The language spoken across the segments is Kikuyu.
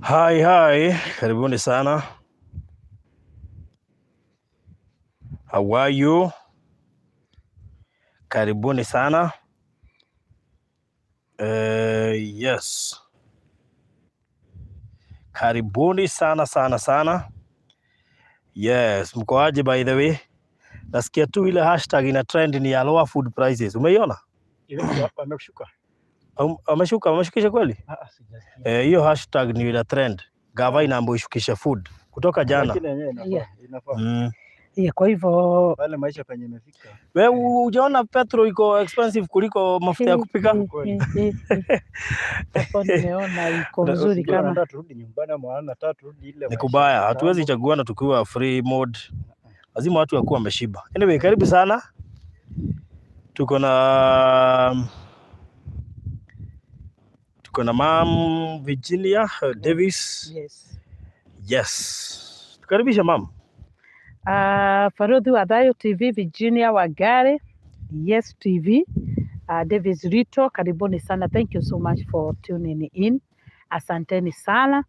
Hi, hi, karibuni sana. How are you? Karibuni sana. Yes. Karibuni sana sana sana. Yes, mko aje by the way? Nasikia tu ile hashtag ina trend ni ya lower food prices. Umeiona? Wameshuka. Ameshuka, ameshukisha kweli? Ah, ah, sijasikia. Eh, hiyo hashtag ni ina trend. Gava inaambiwa ishukishe food kutoka jana. Lakini yenyewe inafaa, inafaa. Yeah, kwa hivyo Pale maisha penye imefika. Wewe hujaona petrol iko expensive kuliko mafuta ya kupika? Kweli. Hapo nimeona iko Na- mzuri Sijui kama wanataka turudi nyumbani ama wanataka turudi ile Ni maisha kubaya, ya hatuwezi kitambo. chaguana tukiwa free mode. Lazima watu wakuwa wameshiba. Anyway, karibu sana. Tuko na Mam Virginia Davis. Yes. Yes. Tukaribishe mam. Farodhi wa Thayo TV, Virginia Wangari, Yes TV, Davis Rito, karibuni sana. Thank you so much for tuning in. Asanteni sana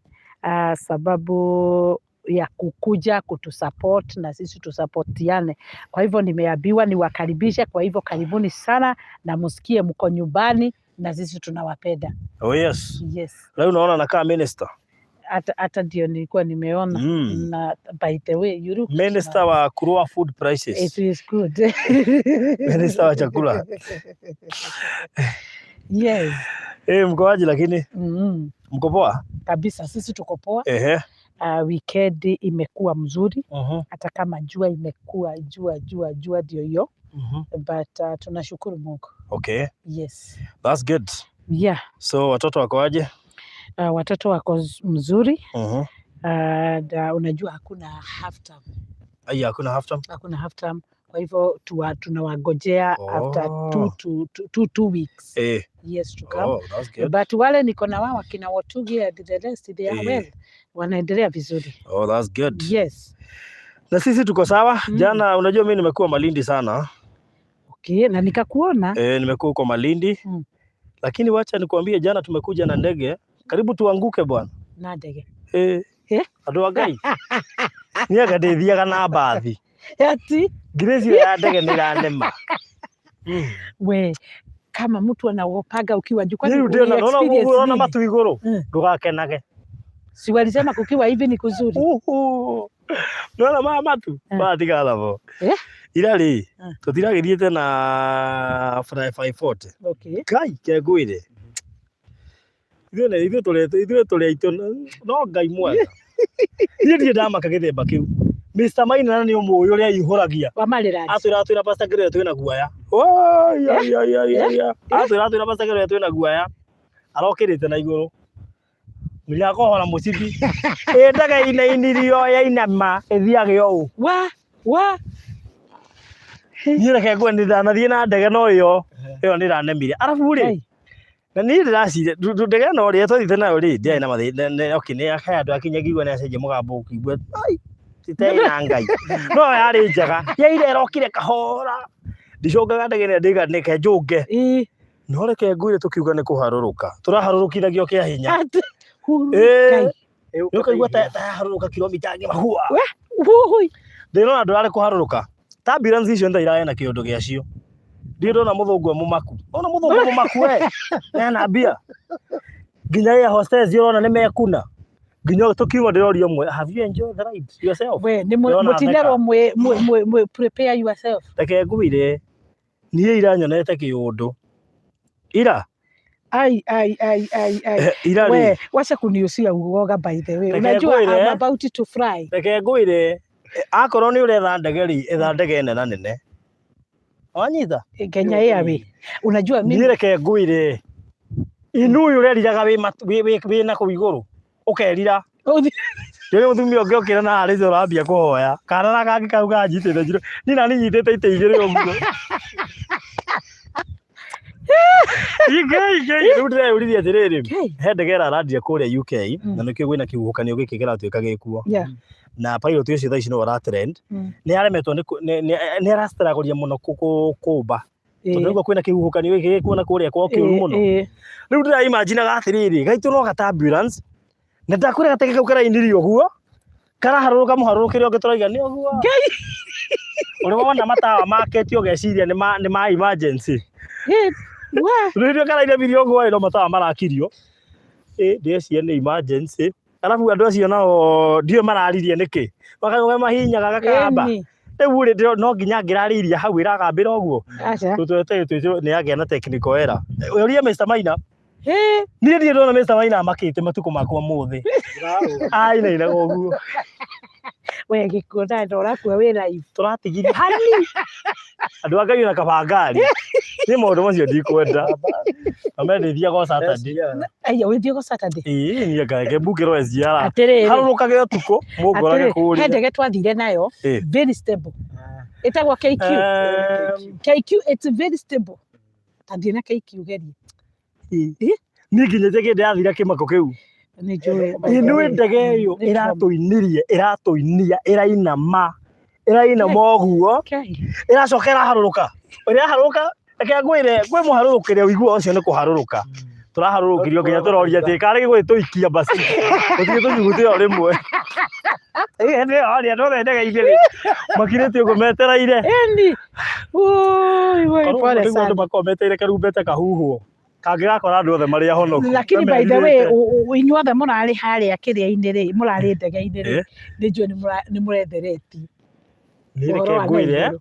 sababu ya kukuja kutusupport na sisi tusapotiane. Kwa hivyo nimeambiwa niwakaribishe, kwa hivyo karibuni sana na msikie mko nyumbani na sisi tunawapenda. Oh yes. Yes. Leo unaona nakaa minister. Hata ndio nilikuwa nimeona na by the way you look Minister smart. wa kulower food prices. It is good. Minister wa chakula. Yes. Eh, mko aje lakini? Mko poa? Kabisa sisi tuko poa. Ehe. Weekend imekuwa mzuri hata kama jua imekuwa jua jua jua ndio hiyo but tunashukuru Mungu. Okay. Yes. That's good. Yeah. So watoto wako aje? Watoto wako mzuri. Unajua hakuna half term. Ai, hakuna half term. Hakuna half term. Kwa hivyo tunawagojea after 2 weeks. Yes, to come. Oh, that's good. But wale niko na wao akina Watugi and the rest they are well. Wanaendelea vizuri. Oh, that's good. Yes. Na sisi tuko sawa. Jana unajua mimi nimekuwa Malindi sana. Okay, na nikakuona. Nimekuwa huko Malindi. Lakini wacha nikuambie jana tumekuja na ndege, karibu tuanguke bwana. Na ndege. Andũ a Ngai. Niĩ anga ndĩthiaga na mbathi. Ati? Ngirĩciria ya ndege nĩ ĩranema. We, kama mtu anaogopaga ukiwa juu, kwani Rĩu ndĩrona, uli unaona experience unaona nini? matu igũrũ, ndũgakenage. Si walisema kukiwa hivi ni kuzuri? Uhu. Unaona maya matu? Maya tiga namo. Ira rĩ, tũtiragĩthiĩte na Fly 540. Ngai, ke ngwĩre. Ithuĩ nĩ, ithuĩ tũrĩ, ithuĩ tũrĩ aitũ, no Ngai mwega. Niĩ ndirĩ ndamaka gĩthemba kĩu. Mr. Maina nĩ ũmũĩ ũrĩa aihũragia. Wa Maryland. Atwĩra atwĩra Pastor Ngĩrĩre twĩna guoya. Oi, oi, oi, oi, oi, oi. Atwĩra atwĩra Pastor Ngĩrĩre twĩna guoya. Arokĩrĩte na igũrũ. Nginya akohora mũcibi. Ĩ ndege inainirio yainama ĩthiage ũũ. Wa, wa. Niĩ reke ngwĩre nĩ ndanathiĩ na ndege no ĩyo, ĩyo nĩ ĩranemire. Arabu rĩ, na niĩ ndĩraciria, ndege ĩno rĩ, twathiĩte nayo rĩ, ndĩarĩ na mathĩna, okay, nĩ he handũ hakinya ngĩigua nĩ acenjia mũgambo ũkĩigua, ai, ti ta ĩna Ngai. No yarĩ njega, yaira ĩrokire kahora. Ndicokaga ndege ĩrĩa ndĩga nĩke njũnge. No reke ngwĩre tũkiuga nĩ kũharũrũka. Tũraharũrũkithagio kĩa hinya. Atĩ, huru, Ngai. Nĩ ũkaigua ta yaharũrũka kilomita ng'ima, hua. We, huhui. Ndĩrona ndũrarĩ kũharũrũka. Turbulence icio nĩ ta irarĩ na kĩũndũ gĩacio. Ndirĩ ndona mũthũngũ e mũmaku. Ona mũthũngũ mũmaku we, ena mbia. Nginya air hostess ũrona nĩ mekuna. Nginya tũkiuma ndĩroria ũmwe, have you enjoyed the ride yourself? We, nĩ Ndĩrona mũtinerwo theka. mwe prepare yourself. Reke ngwĩre, niĩ ira nyonete kĩũndũ. Ira? Ai, ai, ai, ai, ai. Ira rĩ? We, wacha kuniusia uoga by the way. Reke Unajua, I'm ngwĩre. about to fly. Reke ngwĩre, akorwo nĩ ũretha ndege rĩ, etha ndege nena nene. Wanyita? Kenya Airways. Unajua mimi Niĩ reke ngwĩre, inui ũreriraga wĩ na kũu igũrũ, ũkerira. Rĩrĩa mũtumia ũngĩ okĩra na harĩa ũrambia kũhoya, kana na kangĩ kau kanjitĩte njiro, niĩ nani nyitĩte itĩ igĩrĩ ũguo. Ngai, Ngai, rĩu ndĩreyũririe atĩrĩrĩ, Ngai. he ndege ĩrarandia kũrĩa UK, na nĩkĩo kwĩna kĩhuhũkanio gĩkĩ kĩratuĩka gĩkuo. Na pilot ũcio thaa ici no ara trend. Nĩ aremetwo nĩ kũ-, nĩ, nĩ, nĩ arastruggle mũno kũmba. Tondũ rĩu kwĩna kĩhuhũkanio gĩkĩ gĩkuo na kũrĩa kwa kĩũru mũno. Rĩu ndĩra imagine atĩrĩrĩ, gaitũ no gata ambulance, Na ndakwĩra gatege kau karainirio ũguo karaharũrũka mũharũrũkĩre ũngĩ tũraiga nĩ ũguo. Ũrĩ wona matawa makĩtio ũgeciria nĩ ma emergency. Eh, wa Rĩrĩa karainamirio ũguo ĩ no matawa marakirio. Ĩ ndĩreciria nĩ emergency. Arabu andũ acio nao ndiũĩ mararirie nĩkĩ. Makauga mahinyaga gakamba. Ĩni. Rĩu rĩ no nginya angĩrarĩirie hau ĩragambĩra ũguo. Aca. Tũtwete twĩtwo nĩ agĩa na technical error. Ũria Mr. Maina. Eh, Niĩ ndirĩ ndona Mr. Maina amakĩte matukũ makwa mothe. Ainainaga ũguo. we gĩkuũ na ndo ũrakua wĩ live. Tũratigirie hani. Andũ a Ngai ona kaba ngari. Niĩ maũndũ macio ndikwenda. Ame ndĩthiaga o Saturday. Aya wĩthiĩ go Saturday. Ĩĩ niĩ ngareke mbukĩrwo SGR. Atĩrĩrĩ. Harũrũkage ũtukũ mũngorage Atĩrĩ, he kũrĩa. ndege twathire nayo Ĩ. very stable. Ĩtagwo KQ. KQ it's very stable. Tathiĩ na KQ gerie. Niĩ nginyĩte kĩndĩ yathira kĩmako kĩu. Nĩ njũĩ. Ĩnĩ ndege ĩyo Nĩ trauma. ĩratũinirie ĩratũinia ĩrainama ĩrainama ũguo Kai. ĩracoka ĩraharũrũka ĩraharũrũka reke ngwĩre kwĩ mũharũrũkĩre ũiguaga ũcio nĩ kũharũrũka tũraharũrũkirio nginya tũroria atĩ karĩ gĩgũgĩtũikia basi gũtirĩ tũnyugute o rĩmwe andũ othe ndege-inĩ rĩ makirĩte ũguo metereire Ĩni. Ui, ui, Korwo pole nĩguo andũ sana. makoragwo metereire karumbete kahuhwo kangĩgakora andũ othe marĩ ahonoku Lakini by the way, Merirĩte. inyuothe mũrarĩ harĩa kĩrĩa-inĩ rĩ, mũrarĩ ndege-inĩ rĩ, Eh? nĩ njũĩ nĩ mũretheretie. Niĩ Ũhoro reke wa na ngwĩre igũrũ.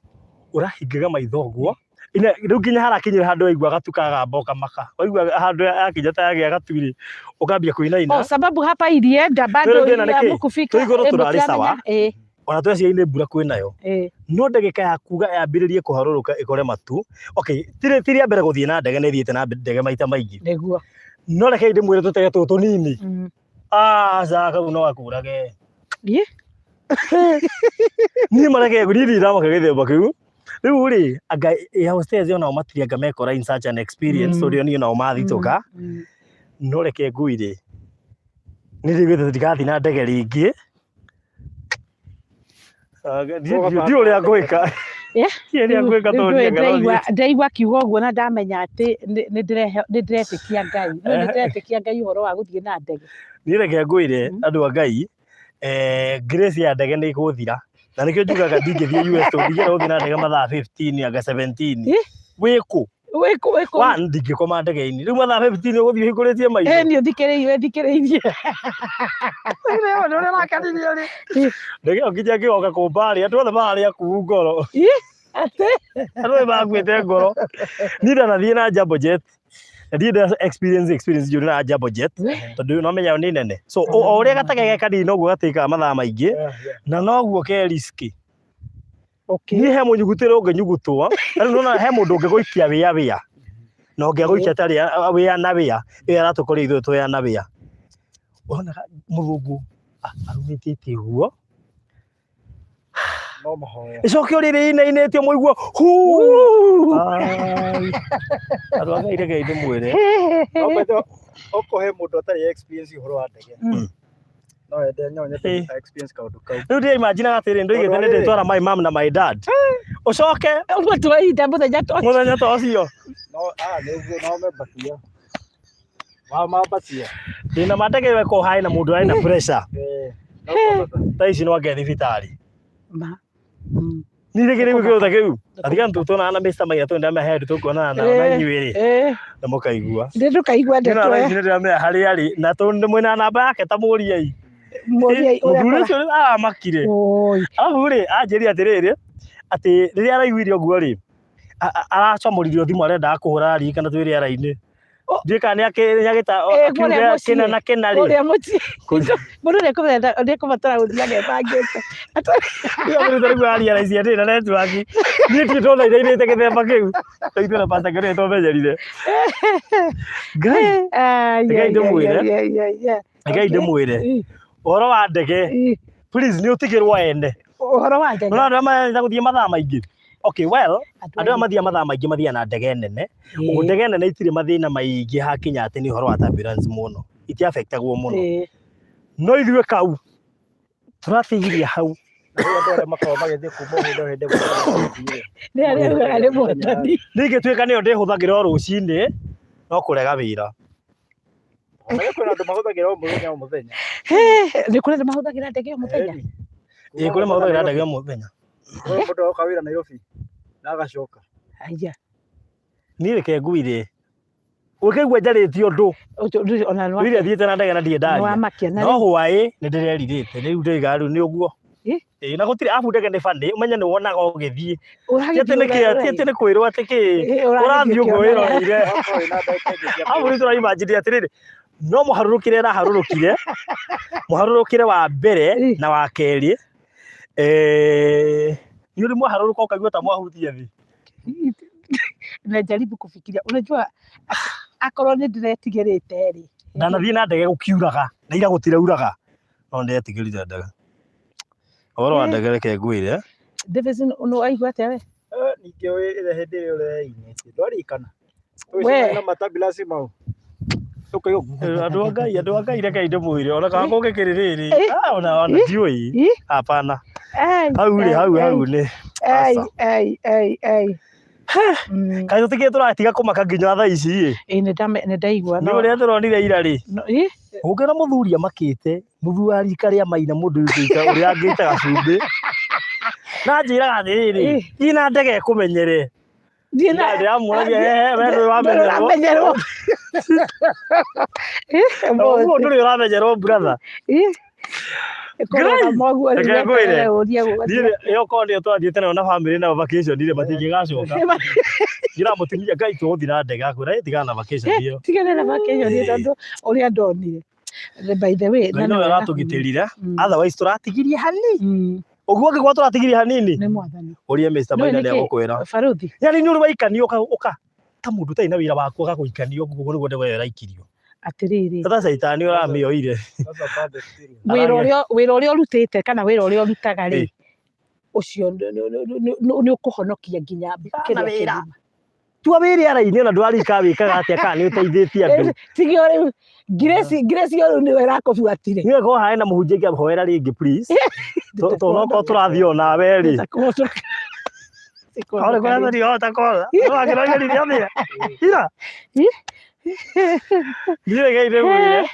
ũrahingaga maitho ũguo rĩu nginya harakinyĩra handũ waigua gatu kagamba ũkamaka waigua handũ yakinya ta yagĩa gatu rĩ ũkambia kũinaina Oh, sababu hapa ilienda bado Rĩu thĩna nĩ kĩ? hamkufika. Twĩ igũrũ Eh, tũrarĩ sawa. mũtiramenya. Eh, ona tweciria nĩ mbura kwĩnayo eh. no ndagĩka ya kuga yambĩrĩrie kũharũrũka ĩkore matu okay ti rĩa mbere gũthiĩ na ndege nĩ thiĩte na ndege maita maingĩ Nĩguo. no rekei ndĩmwĩre tũtege tũtũ tũnini aca kau no gakũrage Ĩ? niĩ mareke niĩ ndirĩ ndamaka gĩthemba kĩu rĩu rĩ anga air hostess onao matirĩ anga mekora in such an experience ũrĩa niĩ nao mathitũka no reke ngwĩre nĩ ndĩiguĩte ndigathiĩ na ndege rĩngĩ ndiũ ũrĩa ngwĩka Yeah. Ndiũ ũrĩa ngwĩka Rĩu tondũ ndũĩ niĩ ndĩraigua ndĩraigua akiuga ũguo na ndamenya atĩ nĩ ndĩretĩkia Ngai. Nĩ nĩ ndĩretĩkia Ngai ũhoro wa gũthiĩ na ndege. Niĩ reke ngwĩre andũ a Ngai grace ya ndege nĩ ĩgũthira na nĩkĩo njugaga ndingĩthiĩ US tondũ ndingĩenda gũthiĩ na ndege mathaa 15 anga 17 Eh? wĩkũ Wĩkũ wĩkũ. one ndingĩkoma ndege-inĩ rĩu mathaa 15 ũgũthiĩ ũhingũrĩtie maitho Ĩ nĩ ũthikĩrĩirie thikĩrĩirie. Ndege ĩyo nginya ngĩgoka kũmbarĩ andũ othe mararĩ akuũ ngoro Ĩ? Atĩ? andũ othe makuĩte ngoro niĩ ndanathiĩ na Jambo Jet na ndirĩ nda experience experience njũru na Jambo Jet tondũ no menya nĩ nene so o ũrĩa gatege ge kanini noguo gatĩkaga mathaa maingĩ na noguo ke risky Okay. niĩ he mũnyugutĩre ũngĩnyugutwo na rĩu nĩwona he mũndũ ũngĩgũikia wĩa wĩa na ũngĩagũikia atarĩ wĩa na wĩa ĩyo aratũkoria ithuĩ twĩ na wĩa ũronaga mũthũngũ arumĩtĩte ũguo No mahoya. ĩcoke ũrĩrĩ inainĩtio mũiguo hu Ai. Andũ a Ngai rekei ndĩmwĩre No by the way, okorwo he mũndũ atarĩ experience ũhoro wa ndege. No ende no nyende experience kaũndũ kau. rĩu ndĩraimaginaga atĩrĩ ndoigĩte nĩ ndĩtwara my mom na my dad ũcoke Ũguo twahinda mũthenya to mũthenya ta ũcio No ah nĩ ũguo no membatia. Wa mambatia. ndĩna ma ndege ĩyo ĩkorwo harĩ na mũndũ arĩ na pressure Eh. No kwambata. thaa ici no ange thibitarĩ Ma. niĩ rĩngĩ rĩu kĩndũ ta kĩu atiga nĩ tũtuonana na Mr. Maina tondũ ndĩramenya he handũ tũkuonana nao na Eh. inyuĩ rĩ Eh, na mũkaigua nĩ ndũkaigua Niĩ ndeto na thaa ĩyo. ici nĩ ndĩramenya harĩa arĩ na tondũ mwĩna namba yake ta mũriei Mũriei ũrĩa mũthuri akora- ũcio aramakire Oi. arabu rĩ anjĩrire atĩrĩrĩ atĩ rĩrĩa araiguire ũguo rĩ aracamũririo thimũ arendaga kũhũra araririkana twĩ rĩera-inĩ ndiũĩ kana nĩagĩta Eh, akiuga kũrĩa mũciĩ. kĩna na kĩna rĩ Ũrĩa mũciĩ. Mũndũ nĩekũbatara gũthiĩ agebangĩte. Rĩu rĩu aria raici atĩ na network niĩ ndirĩ ndona irainĩte gĩthemba kĩu rĩu ithuĩ na Pastor Ngũrĩ nĩtwamenyerire Ngai Ai, Rekei ai, ndĩmwĩre. ai, ai, ai, ai. Rekei ndĩmwĩre ũhoro wa ndege please nĩ ũtigĩrwo ene Ũhoro wa ndege. Nĩwona andũ arĩa marenda gũthiĩ mathaa maingĩ okay well andũ arĩa mathiaga mathaa maingĩ mathiaga na ndege nene Ĩĩ. ndege nene itirĩ mathĩna maingĩ hakinya atĩ nĩ ũhoro wa turbulence mũno itiafectagwo mũno Ĩĩ. no ithuĩ kau tũratigiria hau Rĩu andũ arĩa makoragwo magĩthiĩ kuma hĩndĩ o hĩndĩ gũthiĩ. Nĩ arĩa augaga nĩ mwathani. ningĩtuĩka nĩyo ndĩhũthagĩra o rũcinĩ no kũrega wĩra Ona kwĩna andũ mahũthagĩra o mũthenya o mũthenya. Nĩ kũrĩ andũ mahũthagĩra ndege o mũthenya? Ĩĩ, kũrĩ mahũthagĩra ndege o mũthenya. Kũrĩ mũndũ aroka wĩra Nairobi na agacoka. Aya. Niĩ reke ngwĩre, ũkĩigua njarĩtie ũndũ Ũcio ndũrĩ ona nĩ wa- rĩrĩa thiĩte na ndege na ndirĩ nĩ ndaria wamakia na no hwaĩ nĩ ndĩrerirĩte rĩu ndĩiga rĩu nĩ ũguo. Ĩ? Ĩĩ, na gũtirĩ arabu ndege nĩ bani ũmenye nĩ wonaga ũgĩthiĩ, ti atĩ ũragĩthiĩ nĩ kĩ ti atĩ nĩ kwĩrwo atĩ kĩ ũrathiĩ ũguo wĩroreire. Okorwo wĩna ndagĩka ingĩ cia Arabu rĩu tũraimagine atĩrĩrĩ, no mũharũrũkĩre ĩraharũrũkire, mũharũrũkĩre wa mbere Ĩ. na wa kerĩ, eh, nĩ ũrĩ mwaharũrũka ũkaigua ta mwahutia thĩ. Najaribu kufikiria, unajua akorwo nĩ ndĩretigĩrĩte rĩ. Ndanathiĩ na ndege gũkiuraga na ira gũtirauraga, no nĩndetigĩrire ndege. Ũhoro wa ndege reke ngwĩre. Davis, nĩ waigua atĩa we? Eh, ningĩ ĩrĩa hĩndĩ ĩrĩa ũreinĩtie ndwarikana We. ũgĩcemania na matambilasi mau ũkaigua Andũ a Ngai, andũ a Ngai rekei ndĩmwĩre ona kana kũngĩkĩrĩ rĩrĩ, ah, ona ndiũĩ. Ĩ? Hapana. Ai, Hau rĩ, ai, hau ai, hau nĩ ai, aca. ai, ai, ai. Kaĩ tũtikĩrĩ tũratiga kũmaka nginya thaa ici ĩ? Ĩ, nĩ ndaigua Nĩ ũrĩa tũronire ira rĩ. Ĩ? Ũngĩona mũthuri amakĩte, mũthuri wa rika rĩa Maina mũndũ ũngĩita ũrĩa angĩita gacumbĩ. Na anjĩraga atĩrĩrĩ, Ĩ. thiĩ na ndege ĩkũmenyere. Thiĩ na Ndĩramuonagia, "Ehe, we ndũrĩ wamenyerwo." Ndũramenyerwo. Ĩ, Ũguo ndũrĩ ũramenyerwo brother. Ĩ. Ĩkoragwo moguo rĩu Reke ngwĩre. weterere ũrie gũgathiĩ. Niĩ ĩyo korwo nĩyo twathiĩte nayo na bamĩrĩ nayo vacation rĩ matingĩgacoka. Njĩra mũtumia Ngai tũgũthiĩ na ndege akwĩra "Ĩ, tigana na vacation ĩyo. Tigana na vacation Ĩ. tondũ ũrĩa ndonire. By the way, Ngai na nowe nĩ wega. ũratũgitĩrire. Mm. Otherwise tũratigirie hanini. Ũguo ũngĩkorwo tũratigirie hanini. Nĩ mwathani. Ũrie Mr. Nĩũĩ Maina nĩkĩ? nĩegũkwĩra. Baruthi. Yani nĩ ũrĩ waikanio ũka ta mũndũ ũtarĩ na wĩra waku agagũikania ũguo nĩguo ndege ĩyo ĩraikirio. Atĩrĩrĩ. Tata caitani ũramĩoire. That's a bad experience. Wĩra ũrĩa wĩra ũrĩa ũrutĩte kana wĩra ũrĩa ũrutaga rĩ, Ĩ. ũcio nĩ ũkũhonokia nginya kĩrĩa wĩra. kĩgima. Tua wĩra ara-inĩ ona ndũrarika wĩkaga atĩa kana nĩ ũteithĩtie andũ. Tigio rĩu Grace Grace yo rĩu nĩwe ĩrakũbuatire. Niĩ korwo harĩ na mũhunjia ingĩhoera rĩngĩ please. Tondũ okorwo tũrathiĩ o nawe rĩ. Ore kũrĩa tũrihota kora. Nĩwakĩragĩrire atĩa? Ira. Niĩ reke ndĩmwĩre.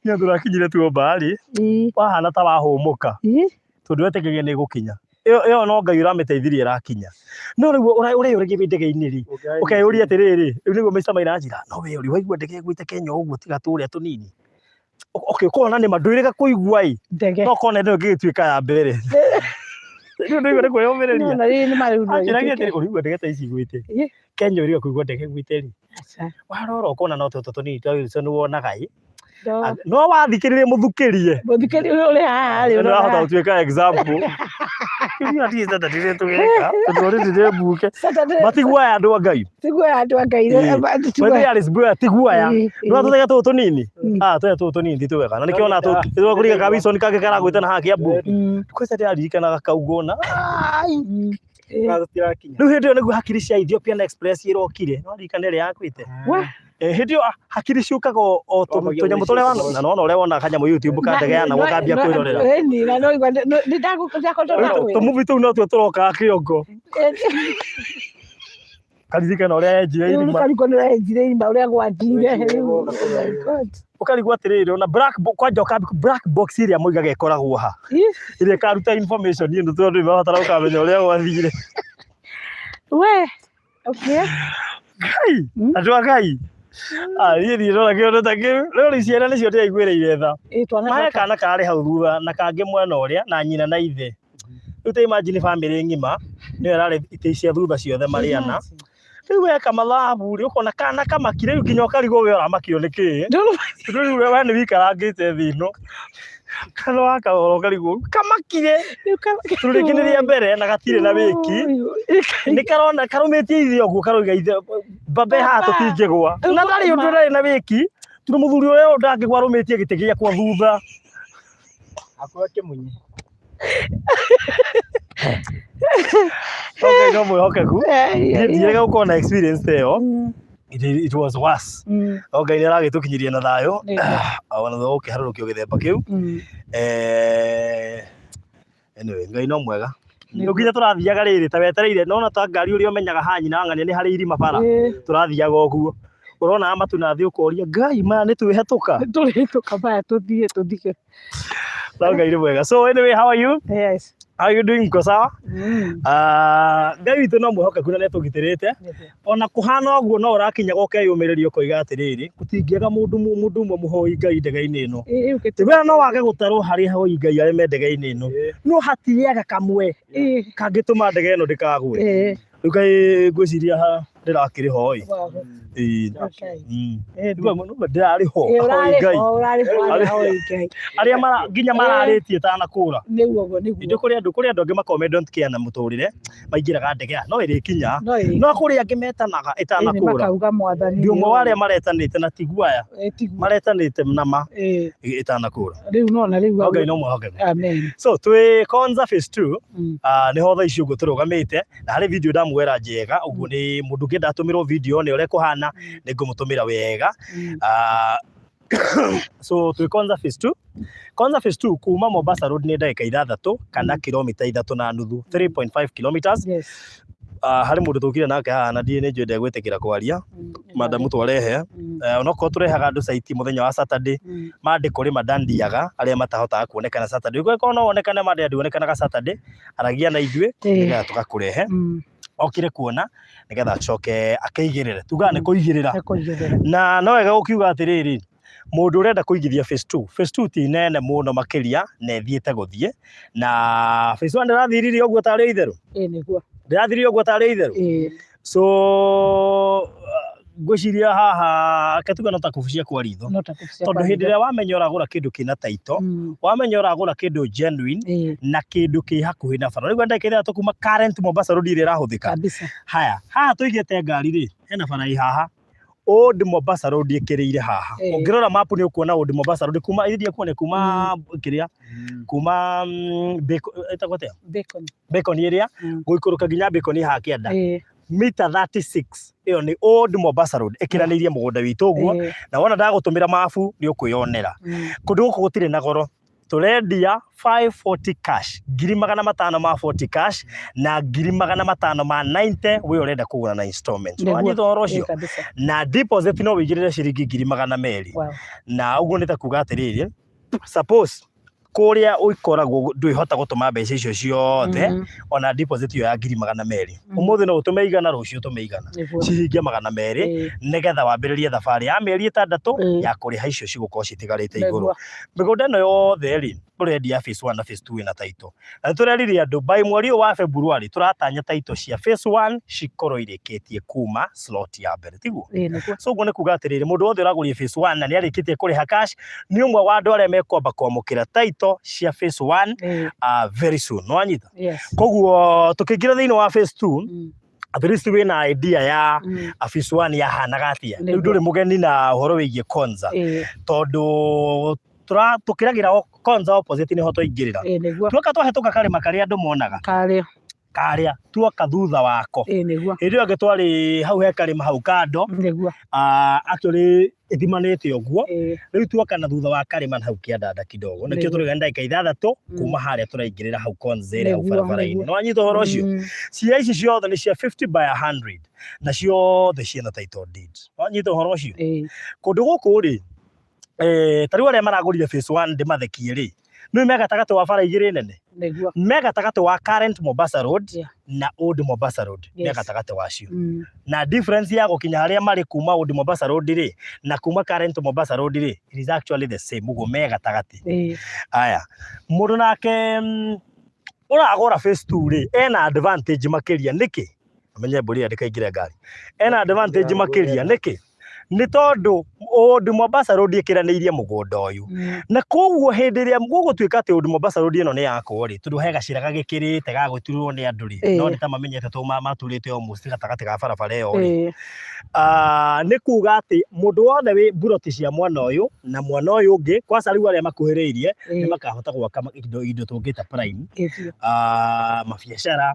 Niĩ tũrakinyire tuomba rĩ. Wahana ta wahũmũka. Tondũ wetĩkagia nĩ ĩgũkinya. Ĩyo ĩyo no Ngai ũramĩteithirie ĩrakinya. No rĩu ũreyũragia wĩ ndege-inĩ rĩ, ũkeyũria atĩrĩrĩ, rĩu nĩguo Mr. Maina anjĩra, no we ũrĩ waigua ndege ĩgwĩte Kenya ũguo tiga tũrĩa tũnini. Okay, ũkona nĩma ndwĩrĩga kũigua ĩ, Ndege. no ũkona ĩno ĩngĩgĩtuĩka ya mbere. Rĩu ndĩigua nĩ kwĩyũmĩrĩria. No, na rĩrĩ nĩ marĩu no Anjĩragia ĩtuĩke. atĩrĩ, ũrĩigua ndege ta ici igwĩte. Ĩ. Kenya ũrĩga kũigua ndege ĩgwĩte rĩ. Aca. Warora ũkona no tũtũ tũnini twa Wilson wonaga ĩ. No. No wathikĩrĩria mũthukĩrie. Mũthikĩrĩria ũrĩa ũrĩ haha rĩ, Nĩ ũrona wahota haha. gũtuĩka example. Kĩrĩa ndiĩ Saturday tũgeka, tondũ already nĩ mbuke. Saturday- Matiguaya andũ a Ngai. Tiguoya andũ a Ngai. Ĩ. Tiguoya. By the way, Alice Boya tiguaya. Ĩ, Nĩ ĩ. tũtege tũtũ tũnini. Mm. Ah, tũtege tũtũ tũnini ti twega. Na nĩkĩo ona tũkũriga ka Wilson kangĩ karagwĩte na haha Kiambu. Kwanza ndĩraririkanaga kau ngona. Ai. Ĩ. Tũtirakinya. Rĩu hĩndĩ ĩyo nĩguo hakiri cia Ethiopian Express irokire. No ririkane ĩrĩa yakuĩte. Wa. Eh, hĩndĩ ĩyo hakiri ciũkaga o Wambagia tũnyamũ tũrĩa gwĩciria. wana na nona ũrĩa wona kanyamũ YouTube ka ndege yana gũkambia kwĩrorera. Ĩni, na no igua nĩ ndakwenda Rĩu tũmuvi tũu no tuo tũrokaga kĩongo. Karirikana ũrĩa enjire irima. Kariko nĩ enjire irima ũrĩa gwathire. Gwathiire, Oh my God. Ũkarigwo atĩrĩrĩ ona black box kwanja ũkambi black box ĩrĩa moigaga ĩkoragwo ha. Ĩ. Ĩrĩa ĩkaruta information ĩno tondũ nĩmabatara gũkamenya ũrĩa gwathire. We. Okay. Ngai, Mm. andũ a Ngai. Ah, niĩ ndirĩ ndona kĩũndũ ta kĩu. Rĩu rĩ ciana nĩcio ndĩraiguĩrĩire tha. Ĩ, twana Mahe twakwa. kana karĩ hau thutha na kangĩ mwena ũrĩa na nyina na ithe. Rĩu ta imagine bamĩrĩ ng'ima nĩyo ĩrarĩ itĩ cia thutha ciothe marĩ ana. Rĩu weka mathabu rĩ ũkona kana kamakire rĩu nginya ũkarigwo we ũramakio nĩ kĩĩ. Tondũ rĩu we nĩ wĩikarangĩte thĩ ĩno. Kana wakarora ũkarigwo kamakire. Tondũ rĩngĩ nĩ rĩa mbere na gatirĩ na wĩki. Nĩ karona karũmĩtie ithe ũguo karoiga ithe mbambe haha Baba. tũtingĩgwa. Na ndarĩ ũndũ ũrarĩ na wĩki. Tondũ mũthuri ũrĩa ndangĩgwa arũmĩtie gĩtĩ gĩakwa thutha. Akua kĩmunyi. Okay, no mwĩhokeku. Niĩ ndirega gũkorwo na experience ta ĩyo. It was worse. No Ngai nĩ aragĩtũkinyirie na thayũ. Ona thutha wa gũkĩharũrũkio gĩthemba kĩu. Anyway, Ngai no mwega. Rĩu nginya tũrathiaga rĩrĩ ta wetereire nona ta ngari ũrĩa ũmenyaga haha nyina wa ng'ania nĩ harĩ irima bara. Tũrathiaga ũguo. Ũrona matu na thĩ ũkoria Ngai maya nĩ twĩhetũka. Tũrĩhĩtũka maya tũthiĩ tũthike. No Ngai nĩ mwega. So anyway, how are you? Yes. How are you doing? Mko sawa? Mm. Ah, Ngai witũ no mwĩhokeku na nĩatũgitĩrĩte. Ona kũhana ũguo no ũrakinya ũkeyũmĩrĩria ũkoiga atĩrĩrĩ, gũtingĩaga mũndũ mũndũ ũmwe mũhoi Ngai ndege-inĩ ĩno. Ĩ, Ti wega no wage gũtarwo harĩ ahoi Ngai arĩa me ndege-inĩ ĩno. No hatiaga kamwe Ĩ, kangĩtũma ndege ĩno ndĩkagwe. ĩ. Rĩu kaĩ ngwĩciria ha ndĩrakĩrĩ ho ĩ. Wow. Ĩĩ. Okay. Mm. Ĩ, Rĩu amwe no ndĩrarĩ ho Ĩ, ahoi ũrarĩ Ngai. ho, ũrarĩ ho arĩa ahoi Ngai. Arĩa mara nginya mararĩtie itanakũra. Nĩguo ũguo, nĩguo. Indũ kũrĩ andũ kũrĩ andũ angĩ makoragwo me don't care na mũtũrĩre maingĩraga ndege no ĩrĩkinya. No ĩrĩ. No kũrĩ angĩ metanaga Ĩ, nĩ ĩtanakũra. makauga mwathani. Ndi ũmwe wa arĩa maretanĩte na tiguo aya Ĩ, tiguo. maretanĩte na ma Ĩ, ĩtanakũra. rĩu nona rĩu. No Ngai no mwĩhokeku. Amen. So twĩ Konza phase 2 Mm. nĩho thaa ici ũguo tũrũgamĩte na harĩ video ndamwera njega ũguo nĩ mũndũ ũngĩenda atũmĩrwo video nĩ ũrĩa ĩkũhana nĩ ngũmũtũmĩra wega. So twĩ Konza phase 2. Konza phase 2 kuma Mombasa Road nĩ ndagĩka 6 kana kilomita 3.5, 3.5 kilometers. Yes. Harĩ mũndũ tũkire nake haha na ndiĩ nĩ njũĩ ndegwĩtĩkĩra kwaria madamu twarehe. Onokorwo tũrehaga andũ site mũthenya wa Saturday, Monday kũrĩ madandiaga arĩa matahotaga kuonekana Saturday. Ũngĩkorwo no wonekane Monday nduonekanaga Saturday, aragia na ithuĩ nĩgetha tũgakũrehe okire kuona nĩgetha acoke akeigĩrĩre. Tugaga nĩ kũigĩrĩra. Nĩ kũigĩrĩra. Na no wega gũkiuga atĩrĩrĩ, mũndũ ũrenda kũigithia phase 2, phase 2 ti nene mũno makĩria na ĩthiĩte gũthiĩ. Na phase 1 ndĩrathiririe ũguo tarĩ itherũ. Ĩ, nĩguo. Ndĩrathiririe ũguo tarĩ itherũ. Ĩ. So ngwĩciria haha reke tuge no ta kũbucia kwa ritho. No ta kũbucia Tondũ kwa hĩndĩ ritho. ĩrĩa wamenya ũragũra kĩndũ kĩna title, wamenya ũragũra kĩndũ genuine na kĩndũ kĩ hakuhĩ na bara. Rĩu ndagĩka 6 kuma current Mombasa Road ĩrĩa ĩrahũthĩka. Kabisa. Haya, haha tũigĩte ngari rĩ, hena bara ĩ haha. Old Mombasa Road ĩkĩrĩire haha. Ũngĩrora map nĩ ũkuona Old Mombasa Road kuma iria kuone kuma kĩrĩa kuma ĩtagwo atĩa? Bacon. Bacon ĩrĩa gũikũrũka nginya Bacon haha kĩanda. Mita 36 ĩyo nĩ Old Mombasa Road ĩkĩranĩirie mũgũnda witũ ũguo na wona ndagũtũmĩra mabu nĩ ũkwĩyonera. Kũndũ gũkũ gũtirĩ na goro. Tũrendia 540 cash, 540,000 ma 40 cash na 590,000 ma 90 we ũrenda kũgũra na installment. Nĩguo. Wanyita ũhoro ũcio? Ĩ, kabisa. Na deposit no wĩigĩrĩre ciringi 200,000. Wow. Na ũguo nĩ ta kuga atĩrĩrĩ, suppose kũrĩa ũkoragwo ndwĩhota gũtũma mbeca icio ciothe ona deposit ĩyo ya 200,000. Ũmũthĩ no ũtũme 100, rũciũ ũtũme 100. Nĩguo. Cihingie 200 nĩgetha wambĩrĩrie thabarĩ ya mĩeri 6 ya kũrĩha icio cigũkorwo citigarĩte igũrũ. Nĩguo. Mĩgũnda ĩno yothe rĩ, tũrendia phase 1 na phase 2 ĩna title. Na nĩtũrerire andũ by mweri ũyũ wa February tũratanya title cia phase 1 cikorwo irĩkĩtie kuma slot ya mbere, tiguo? Ĩ, nĩguo. So ũguo nĩ kuga atĩrĩrĩ, mũndũ wothe ũragũrire phase 1 na nĩarĩkĩtie kũrĩha cash nĩ ũmwe wa andũ arĩa mekwamba kwamũkĩra title cia phase 1 very soon. Nĩwanyita? Yes. Koguo tũkĩingĩra thĩinĩ wa phase 2, at least wĩna idea ya phase 1 yahanaga atĩa. Rĩu ndũrĩ mũgeni na ũhoro wĩgiĩ Konza. Tondũ tũkĩragĩra Konza opposite nĩho twaingĩrĩra. Ĩ, nĩguo. Tuoka twahĩtũka karĩma karĩa andũ monaga. Karĩa. Karĩa tuoka thutha wako. Ĩ, nĩguo. Hĩndĩ ĩyo ĩngĩ twarĩ hau he karĩma hau kando. Nĩguo. Actually ĩthimanĩte ũguo. Ĩ. Rĩu tuoka na thutha wa karĩma na hau kĩandanda kidogo. Nĩkĩo Nĩguo. tũrauga nĩ ndagĩka 6 kuma harĩa tũraingĩrĩra hau Konza ĩrĩa hau Nĩguo, barabara-inĩ. nĩguo. Nĩ wanyita ũhoro ũcio? Cia ici ciothe nĩ cia 50 by 100 na ciothe ciĩna title deed. Wanyita ũhoro ũcio? Ĩ. Kũndũ gũkũ rĩ, ta rĩu arĩa maragũrire phase 1 ndĩmathekie rĩ, nĩ me gatagatĩ wa bara igĩrĩ nene. Nĩguo. Me gatagatĩ wa current Mombasa Road Yeah. na Old Mombasa Road. Me Yes. gatagatĩ wacio. Na difference ya gũkinya harĩa marĩ kuma Old Mombasa Road rĩ, na kuma current Mombasa Road rĩ, it is actually the same, ũguo me gatagatĩ. Aya, mũndũ nake ũragũra phase 2 rĩ, ena advantage makĩria nĩkĩ? Amenye mbũri ĩrĩa ndĩkaingĩre ngari. Ena advantage makĩria nĩkĩ? Nĩ tondũ Old Mombasa Road ĩkĩranĩirie mũgũnda ũyũ. Na koguo hĩndĩ ĩrĩa gũgũtuĩka atĩ Old Mombasa Road ĩno nĩ yakwo rĩ, tondũ he gacĩra gagĩkĩrĩte ga gwĩturwo nĩ andũ rĩ, no nĩ ta mamenyete tondũ maturĩte almost gatagatĩ ga barabara ĩyo rĩ. Nĩ kuga atĩ mũndũ wothe wĩ mburoti cia mwena ũyũ na mwena ũyũ ũngĩ, kwanza rĩu arĩa makuhĩrĩirie, nĩ makahota gwaka indo tũngĩta prime, mabiacara,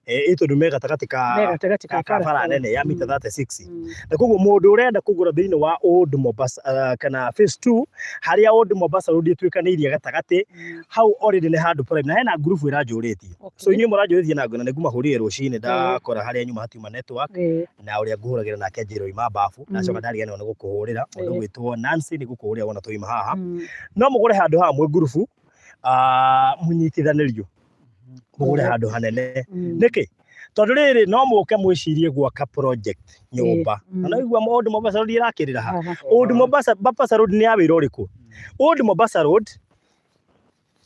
ĩ tondũ me gatagatĩ Me gatagatĩ ka ka bara barabara. nene ya mita 36. Na koguo mũndũ ũrenda kũgũra kũgũra thĩinĩ wa Old Mombasa kana phase 2 harĩa Old Mombasa Road ĩtuĩkanĩirie gatagatĩ hau already nĩ handũ prime na hena ngurubu ĩranjũrĩtie. So inyuĩ mũranjũrĩtie na ngwĩra nĩ ngũmahũrire rũcinĩ ndakora harĩa nyuma hatiuma network na ũrĩa ngũhũragĩra nake anjĩra oima babu ndacoka ndariganĩrwo nĩ gũkũhũrĩra. Mũndũ ũgwĩtwo Nancy nĩ ngũkũhũrĩra wona twaima haha. No mũgũre handũ haha mwĩ ngurubu mũnyitithanĩrio mũgũre handũ hanene. Nĩkĩ? Tondũ rĩrĩ no mũke mwĩcirie gwaka project nyũmba. Na no igua Old Mombasa Road ĩrakĩrĩra ha? Old Mombasa Road nĩ ya wĩra ũrĩkũ? Old Mombasa Road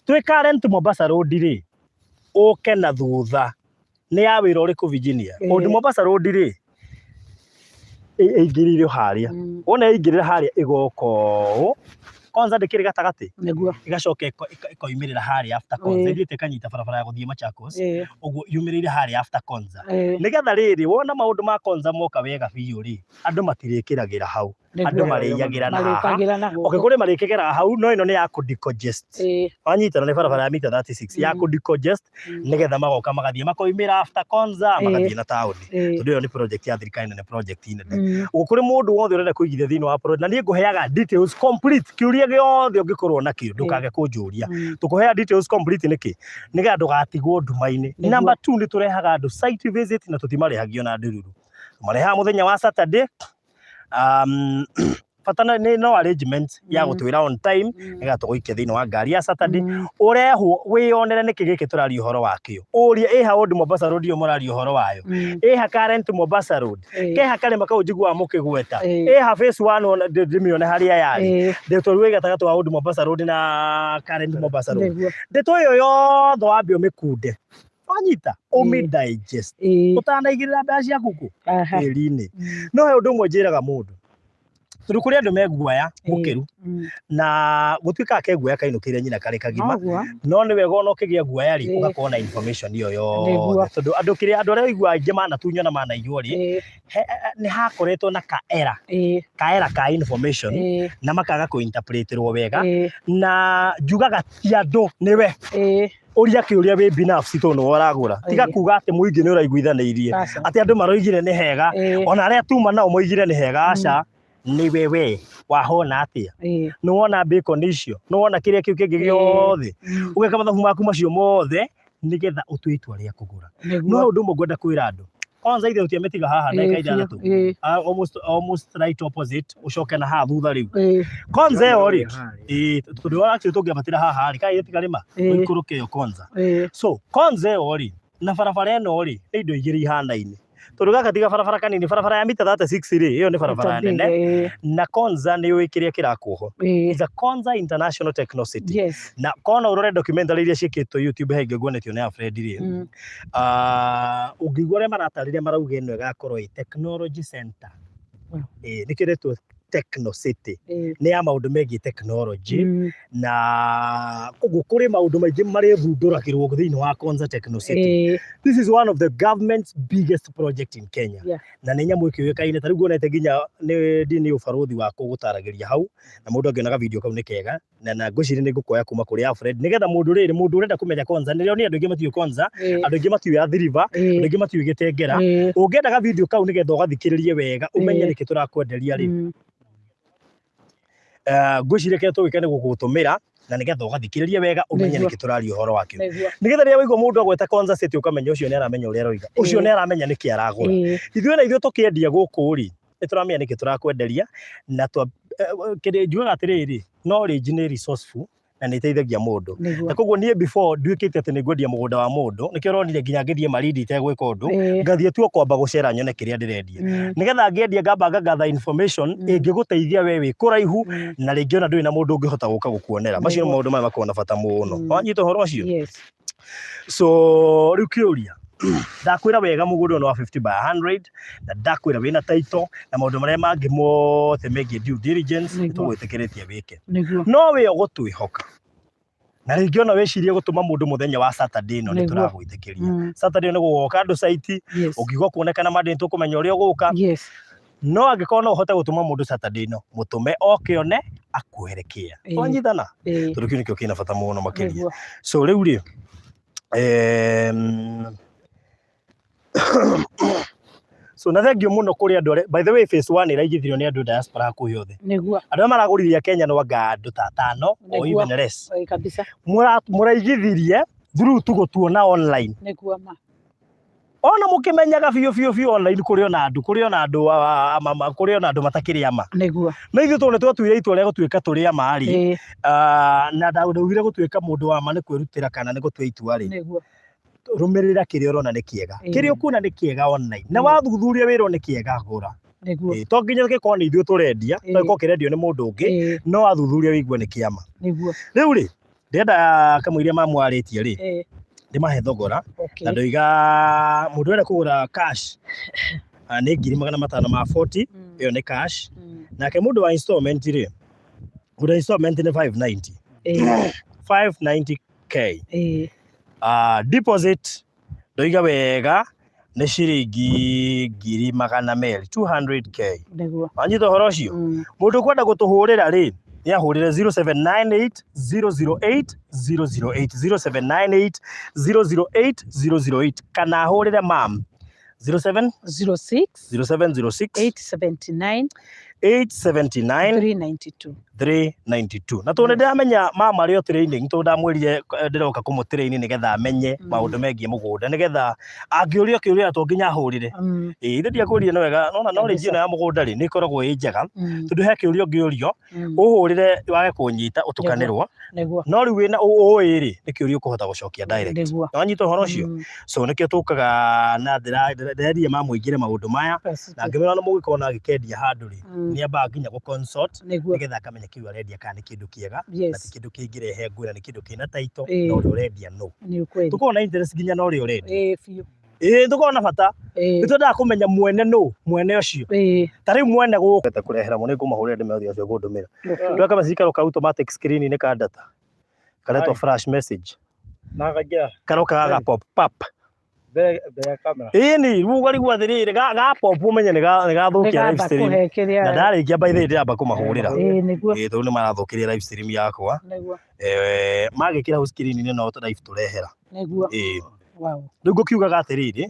twĩ current Mombasa Road rĩ, ũke na thutha nĩ ya wĩra ũrĩkũ Virginia? Old Mombasa Road rĩ, ĩingĩrĩire harĩa. Wona yaingĩrĩra harĩa ĩgoka ũũ, Konza ndĩkĩrĩ gatagatĩ? Nĩguo. Ĩgacoka ĩkoimĩrĩra harĩa after Konza. Ĩthiĩte ĩkanyita barabara ya gũthiĩ Machakos. Ũguo yumĩrĩire harĩa after Konza. Nĩgetha rĩrĩ, wona maũndũ ma Konza moka wega biũ rĩ, andũ matirĩkĩragĩra hau. Andũ marĩiyagĩra na haha. Marĩkagĩra na gũkũ. Okay, kũrĩ marĩkĩgeraga hau, no ĩno nĩ ya kũ decongest. Wanyita, na nĩ barabara ya mita 36 ya kũ decongest nĩgetha magoka magathiĩ makoimĩra after Konza magathiĩ na taũni. Tondũ ĩyo nĩ project ya thirikari na nĩ project nene. Ũguo kũrĩ mũndũ wothe ũrenda kũigithia thĩinĩ wa project, na niĩ ngũheaga details complete, kĩũria gĩothe ũngĩkorwo nakĩo ndũkage kũnjũria. Tũkũheaga details complete nĩkĩ? Nĩgetha ndũgatigwo nduma-inĩ. Number 2, nĩ tũrehaga andũ site visit na tũtimarĩhagia ona ndururu. Tũmarehaga mũthenya wa Saturday. Bata nĩ no arrangement ya gũtwĩra on time nĩgetha tũgũikie thĩinĩ wa ngari ya Saturday ũrehwo wĩyonere nĩkĩ gĩkĩ tũraria ũhoro wakĩo. Ũrie ĩha Old Mombasa Road ĩyo mũraria ũhoro wayo, ĩha current Mombasa Road, keha karĩma kau njiguaga mũkĩgweta, ĩha phase 1 ona ndĩmĩone harĩa yarĩ ndeto rĩu ĩ gatagatĩ wa Old Mombasa Road na current Mombasa Road. Ndeto ĩyo yothe wambe ũmĩkunde, wanyita, ũmĩ digest ũtanaigĩrĩra mbeca ciaku kũ tĩri-inĩ. No he ũndũ ũmwe njĩraga mũndũ, tondũ kũrĩ andũ me guoya mũkĩru na gũtuĩkaga ke guoya kainũkĩire nyina karĩ kagima, no nĩ wega ona ũkĩgĩa guoya rĩ, ũgakorwo na information ĩyo yothe, tondũ andũ kĩrĩa andũ arĩa ũiguaga aingĩ manatunywo na manaiywo rĩ, nĩ hakoretwo na ka error, ka error ka information na makaga kũ interpretĩrwo wega, na njugaga ti andũ nĩwe ũria kĩũria wĩ binafsi tondũ nĩwe ũragũra. Tiga kuga atĩ mũingĩ nĩ ũraiguithanĩirie atĩ andũ maroigire nĩ hega, ona arĩa tuma nao moigire nĩ hega. Aca, nĩwe we wahona atĩa, nĩ wona bacon icio, nĩ wona kĩrĩa kĩu kĩngĩ gĩothe, ũgeka mathabu maku macio mothe nĩgetha ũtue itua rĩa kũgũra. No ũndũ ũmwe ngwenda kwĩra andũ, kwanza ithe ũtiamĩtiga haha ndagĩka ithathatũ, almost right opposite, ũcoke na haha thutha rĩu konza ĩyo rĩ, tondũ actually tũngĩambatĩra haha rĩ, kana tiga rĩma ũikũrũke ĩyo konza. So konza ĩyo rĩ na barabara ĩno rĩ, nĩ indo igĩrĩ ihanaine, tondũ gaka tiga barabara kanini, barabara ya mita 36 rĩ, ĩyo nĩ barabara nene, na Konza nĩ ũĩ kĩrĩa kĩrakwo ho. It's a Konza International Techno City. Na kona ũrore documentary iria ciĩkĩtwo YouTube, he ingĩ nguonetio nĩ Alfred rĩ, ũngĩigua ũrĩa maratarĩria, marauga ĩno ĩgakorwo ĩ technology center. Nĩkĩo ĩretwo Techno City, nĩ ya maũndũ megiĩ technology, na koguo kũrĩ maũndũ maingĩ marĩthundũragĩrwo thĩinĩ wa Konza Techno City. This is one of the government's biggest project in Kenya. Na nĩ nyamũ ĩkĩũĩkaine ta rĩu nguonete nginya nĩ ndini ũbarũthi wa gũtaragĩria hau, na mũndũ angĩona video kau nĩ kega, na ngwĩciria nĩ ngũkoya kuma kũrĩ Alfred nĩgetha mũndũ rĩrĩ, mũndũ ũrenda kũmenya Konza, nĩrĩo nĩ andũ aingĩ matiũĩ Konza, andũ aingĩ matiũĩ Athi River, andũ aingĩ matiũĩ Gĩtengera. Ũngĩenda ga video kau nĩgetha ũgathikĩrĩrie wega ũmenye nĩkĩ tũrakwenderia rĩ, ngwĩciria kĩrĩa tũgwĩka nĩ gũgũtũmĩra na nĩgetha ũgathikĩrĩrie wega ũmenye nĩkĩ tũraria ũhoro wakĩo, nĩgetha rĩrĩa waigua mũndũ agweta Konza City ũkamenya ũcio nĩ aramenya ũrĩa aroiga, ũcio nĩ aramenya nĩkĩ aragũra. Ithuĩ na ithuĩ tũkĩendia gũkũ rĩ, nĩ tũramenya nĩkĩ tũrakwenderia, na kĩrĩa njugaga atĩrĩrĩ, knowledge nĩ resourceful na nĩ ĩteithagia mũndũ, na koguo niĩ before nduĩkĩte atĩ nĩ ngwendia mũgũnda wa mũndũ, nĩkĩo ũronire nginya ngĩthiĩ Malindi itegwĩka ũndũ, ngathiĩ tu o kwamba gũcera nyone kĩrĩa ndĩrendia, nĩgetha ngĩendia ngamba ngagatha information ĩngĩgũteithia we wĩ kũraihu, na rĩngĩ ona ndũrĩ na mũndũ ũngĩhota gũka gũkuonera. Macio nĩ maũndũ maya makoragwo na bata mũno. Wanyita ũhoro ũcio? So rĩu kĩũria, ndakwĩra wega mũgũnda ũyũ nĩ wa 50 by 100, na ndakwĩra wĩna title na maũndũ marĩa mangĩ mothe megiĩ due diligence, nĩ tũgwĩtĩkĩrĩtie wĩke. No we ũgũtwĩhoka na rĩngĩ ona wĩcirie gũtũma mũndũ mũthenya wa Saturday ĩno, nĩ tũragwĩtĩkĩria. Saturday nĩ gũgoka andũ site, ũngiuga kuonekana Monday nĩ tũkũmenya ũrĩa ũgũka, no angĩkorwo no ũhote gũtũma mũndũ Saturday ĩno, mũtũme oke one akuohere kĩa. Twanyitana? Tondũ kĩu nĩkĩo kĩna bata mũno makĩria. So rĩu rĩ, So na thank you mũno kũrĩ andũ arĩa, by the way, phase 1 ĩraigithirio nĩ andũ diaspora hakuhĩ othe. Andũ arĩa maragũrire Kenya no anga andũ ta atano or even less. Ĩĩ, kabisa. Mũraigithirie through tu gũtuona online. Nĩguo ma. Ona mũkĩmenyaga biũ biũ biũ online kũrĩ ona andũ, kũrĩ ona andũ kũrĩ ona andũ matakĩrĩ ama. No ithuĩ tondũ nĩ twatuire itua rĩa gũtuĩka tũrĩ ama rĩ, na ndaugire gũtuĩka mũndũ wa ma nĩ kwĩrutĩra kana nĩ gũtua itua rĩ, rũmĩrĩra kĩrĩa ũrona nĩ kĩega. Kĩrĩa ũkuona nĩ kĩega online na wathuthuria wĩrwo nĩ kĩega, gũra. To nginya gĩkorwo nĩ ithuĩ tũrendia, no gĩkorwo kĩrendio nĩ mũndũ ũngĩ, no wathuthuria wĩigue nĩ kĩama. Rĩu rĩ, ndĩrenda kamũiria mamwarĩtie rĩ, ndĩmahe thogora na ndoiga mũndũ ũrenda kũgũra cash nĩ 540,000, ĩyo nĩ cash. Nake mũndũ wa installment rĩ, mũndũ wa installment nĩ 590, 590K. Deposit ndoiga wega nĩ ciringi 200,000, 200K. Wanyita ũhoro ũcio? Mũndũ ũkwenda gũtũhũrĩra rĩ, nĩ ahũrĩre 0798 008 008, 0798 008 008, kana ahũrĩre mam 07 06 0706 879 879 392. 392. Na tondũ nĩndĩramenya mama arĩ o training, tondũ ndamwĩrire ndĩroka kũmũ train nĩgetha amenye maũndũ megiĩ mũgũnda, nĩgetha angĩũrio kĩũria to nginya ahũrĩre. Ĩĩ, ithe ndiakwĩrire nĩ wega, nona knowledge ĩno ya mũgũnda rĩ, nĩ ĩkoragwo ĩ njega, tondũ he kĩũria ũngĩũrio, ũhũrĩre wage kũnyita ũtukanĩrwo, no rĩu wĩna ũĩ rĩ, nĩ kĩũria ũkũhota gũcokia direct. Nĩwanyita ũhoro ũcio? So nĩkĩo tũkaga na ndĩrendire mamũingĩre maũndũ maya, na ngĩmwĩra ona mũngĩkorwo na agĩkendia handũ rĩ, nĩ ambaga nginya gũ consult nĩgetha akamenya kĩu arendia kana nĩ kĩndũ kĩega, na ti kĩndũ kĩngĩrehe ngũĩ, na nĩ kĩndũ kĩna title, na ũrĩa ũrendia no. Tũkoragwo na interest nginya na ũrĩa ũrendia. Ĩĩ, tũkoragwo na bata. Nĩ twendaga kũmenya mwene nũ, mwene ũcio. Ta rĩu mwene gũkũ kũrehera mũno, nĩngũmahũrĩra ndĩmere acio ngũndũmĩra. Ndweka message karoka automatic screen -inĩ ka data. Karetwo flash message. Na kaingĩra. Karoka gaga pop up. Mbere ya kamera. Ĩni, rĩu ũkarigwo atĩrĩrĩ, ga pop ũmenye nĩ gathũkia live stream. Na ndarĩkia by the way ndĩramba kũmahũrĩra. Ĩĩ, tondũ nĩ marathũkĩria live stream yakwa. Magĩkĩra hau screen -inĩ no live tũrehera. Ĩĩ. Rĩu ngũkiugaga atĩrĩrĩ,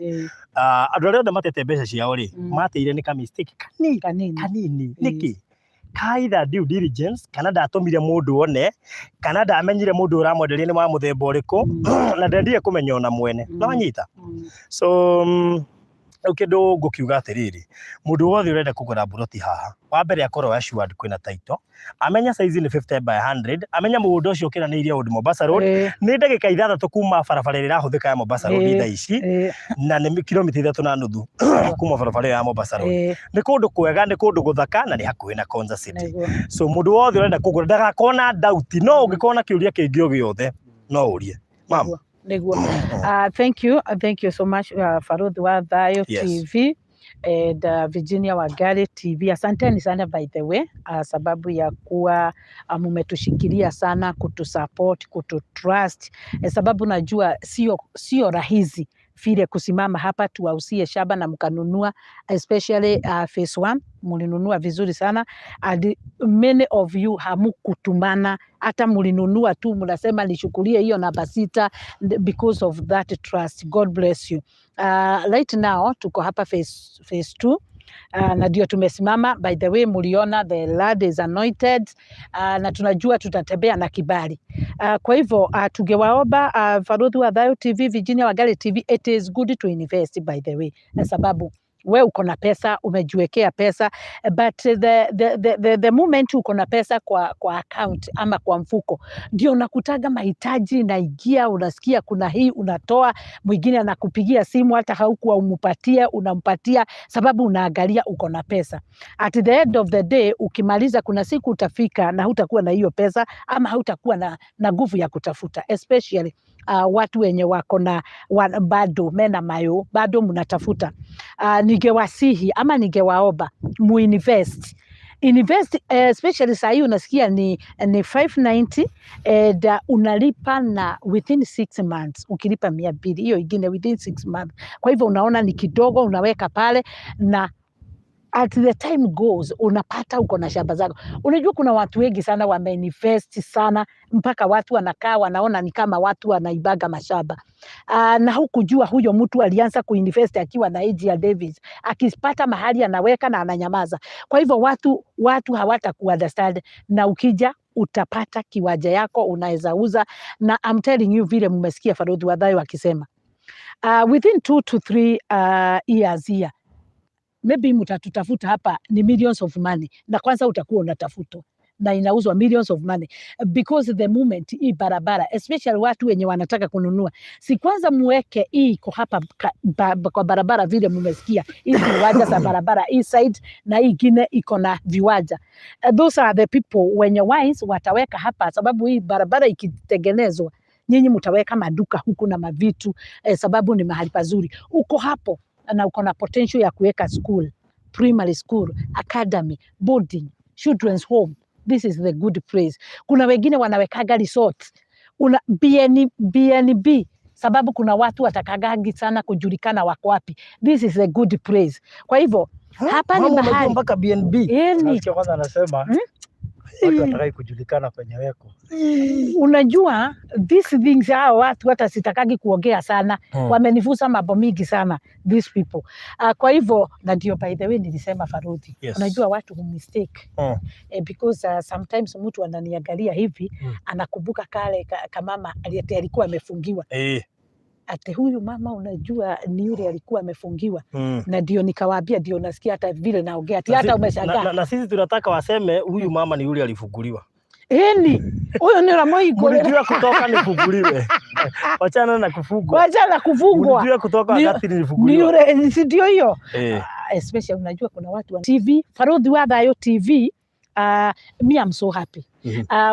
andũ arĩa othe matete mbeca ciao rĩ, mateire nĩ ka mistake kanini kanini. Nĩkĩ? Ka either due diligence, kana ndatũmire mũndũ one, kana ndamenyire mũndũ ũramwenderia nĩ wa mũthemba ũrĩkũ, na ndendire kũmenya ona mwene. Nĩwanyita? So rĩu kĩndũ ngũkiuga atĩrĩrĩ, mũndũ wothe ũrenda kũgũra mburoti haha, wa mbere akorwo assured kwĩna title, amenye size nĩ 50 by 100, amenye mũgũnda ũcio ũkĩranĩirie Old Mombasa Road, nĩ ndagĩka 6 kuma barabara ĩrĩa ĩrahũthĩka ya Mombasa Road thaa ici, na nĩ kilomita 3.5 kuma barabara ĩyo ya Mombasa Road. Nĩ kũndũ kwega, nĩ kũndũ gũthaka, na nĩ hakuhĩ na Konza City. So mũndũ wothe ũrenda kũgũra ndagakorwo na doubt, no ũngĩkorwo na kĩũria kĩngĩ o gĩothe no ũrie. Ma'am. Nĩguo. Thank you, thank you so much, Faruthi wa Thayo TV and Virginia Wangari TV. Asanteni sana by the way, sababu ya kuwa mumetushikilia sana, kutusupport, kututrust, sababu najua sio rahisi vile kusimama hapa tuwausie shamba na mkanunua, especially phase 1 mulinunua vizuri sana, and many of you hamukutumana, hata mulinunua tu mnasema nishukulie hiyo namba 6 because of that trust. God bless you. Right now tuko hapa phase 2. Na ndio tumesimama. By the way, muliona the land is anointed, na tunajua tutatembea na kibali. Kwa hivyo tungewaomba, Faruthi wa Thayo TV, Virginia Wangari TV, it is good to invest by the way, na sababu we uko na pesa, umejiwekea pesa, but the moment uko na pesa kwa account ama kwa mfuko, ndio unakutaga mahitaji inaingia, unasikia kuna hii unatoa, mwingine anakupigia simu hata haukuwa umupatie, unampatia sababu unaangalia uko na pesa. At the end of the day ukimaliza, kuna siku utafika na hutakuwa na hiyo pesa ama hautakuwa na nguvu ya kutafuta, especially watu wenye wako na bado mena mayo bado mnatafuta. Ningewasihi ama ningewaomba muinvest. Invest, especially saa hii unasikia ni 590 and unalipa na within 6 months, ukilipa 200 hiyo ingine within 6 months. Kwa hivyo unaona ni kidogo unaweka pale na At the time goes, unapata uko na shamba zako. Unajua kuna watu wengi sana wameinvest sana mpaka watu wanakaa wanaona ni kama watu wanaibaga mashamba. Na hukujua huyo mtu alianza kuinvest akiwa na age ya Davis, akipata mahali anaweka na ananyamaza. Kwa hivyo watu hawata kuunderstand, na ukija utapata kiwanja yako unaweza uza, na I'm telling you, vile mmesikia Farodhi Wadhayo akisema, within 2 to 3 years here maybe mtatutafuta hapa ni millions of money, na kwanza utakuwa unatafutwa na inauzwa millions of money, because the moment hii barabara, especially watu wenye wanataka kununua, si kwanza muweke hii iko hapa kwa barabara, vile mmesikia hizi viwanja za barabara hii side na hii ingine iko na viwanja. Those are the people wenye wise wataweka hapa, sababu hii barabara ikitengenezwa nyinyi mtaweka maduka huku na mavitu, sababu ni mahali pazuri. Uko hapo na uko na potential ya kuweka school, primary school, academy, boarding, children's home. This is the good place. Kuna wengine wanawekaga resort, una BN, BNB, sababu kuna watu watakagagi sana kujulikana wako wapi. This is a good place. Kwa hivyo hapa ni Mama, unajua mahali mpaka BNB. Yani, Nasikia kwanza anasema watu watakai kujulikana kwenye weko. Unajua these things, hao watu hata sitakagi kuongea sana. Wamenifunza mambo mingi sana, these people. Kwa hivyo na ndio, by the way, nilisema Faruthi, unajua watu humistake, because sometimes mtu ananiangalia hivi, anakumbuka kale kamama ati alikuwa amefungiwa, ati huyu mama unajua ni yule alikuwa amefungiwa. Na ndio nikawaambia, ndio nasikia hata vile naongea ati Na hata umeshangaa. Na sisi tunataka waseme huyu mama ni yule alifunguliwa. Eni huyu ni ramoigũrĩra. Mlijua kutoka nifunguliwe. Wachana na kufungwa. Wachana kufungwa. Mlijua kutoka wakati ni nilifunguliwa. yule, si ndio hiyo? Eh. Especially unajua kuna watu wa TV, Farodhi wa Thayo TV, me I'm so happy.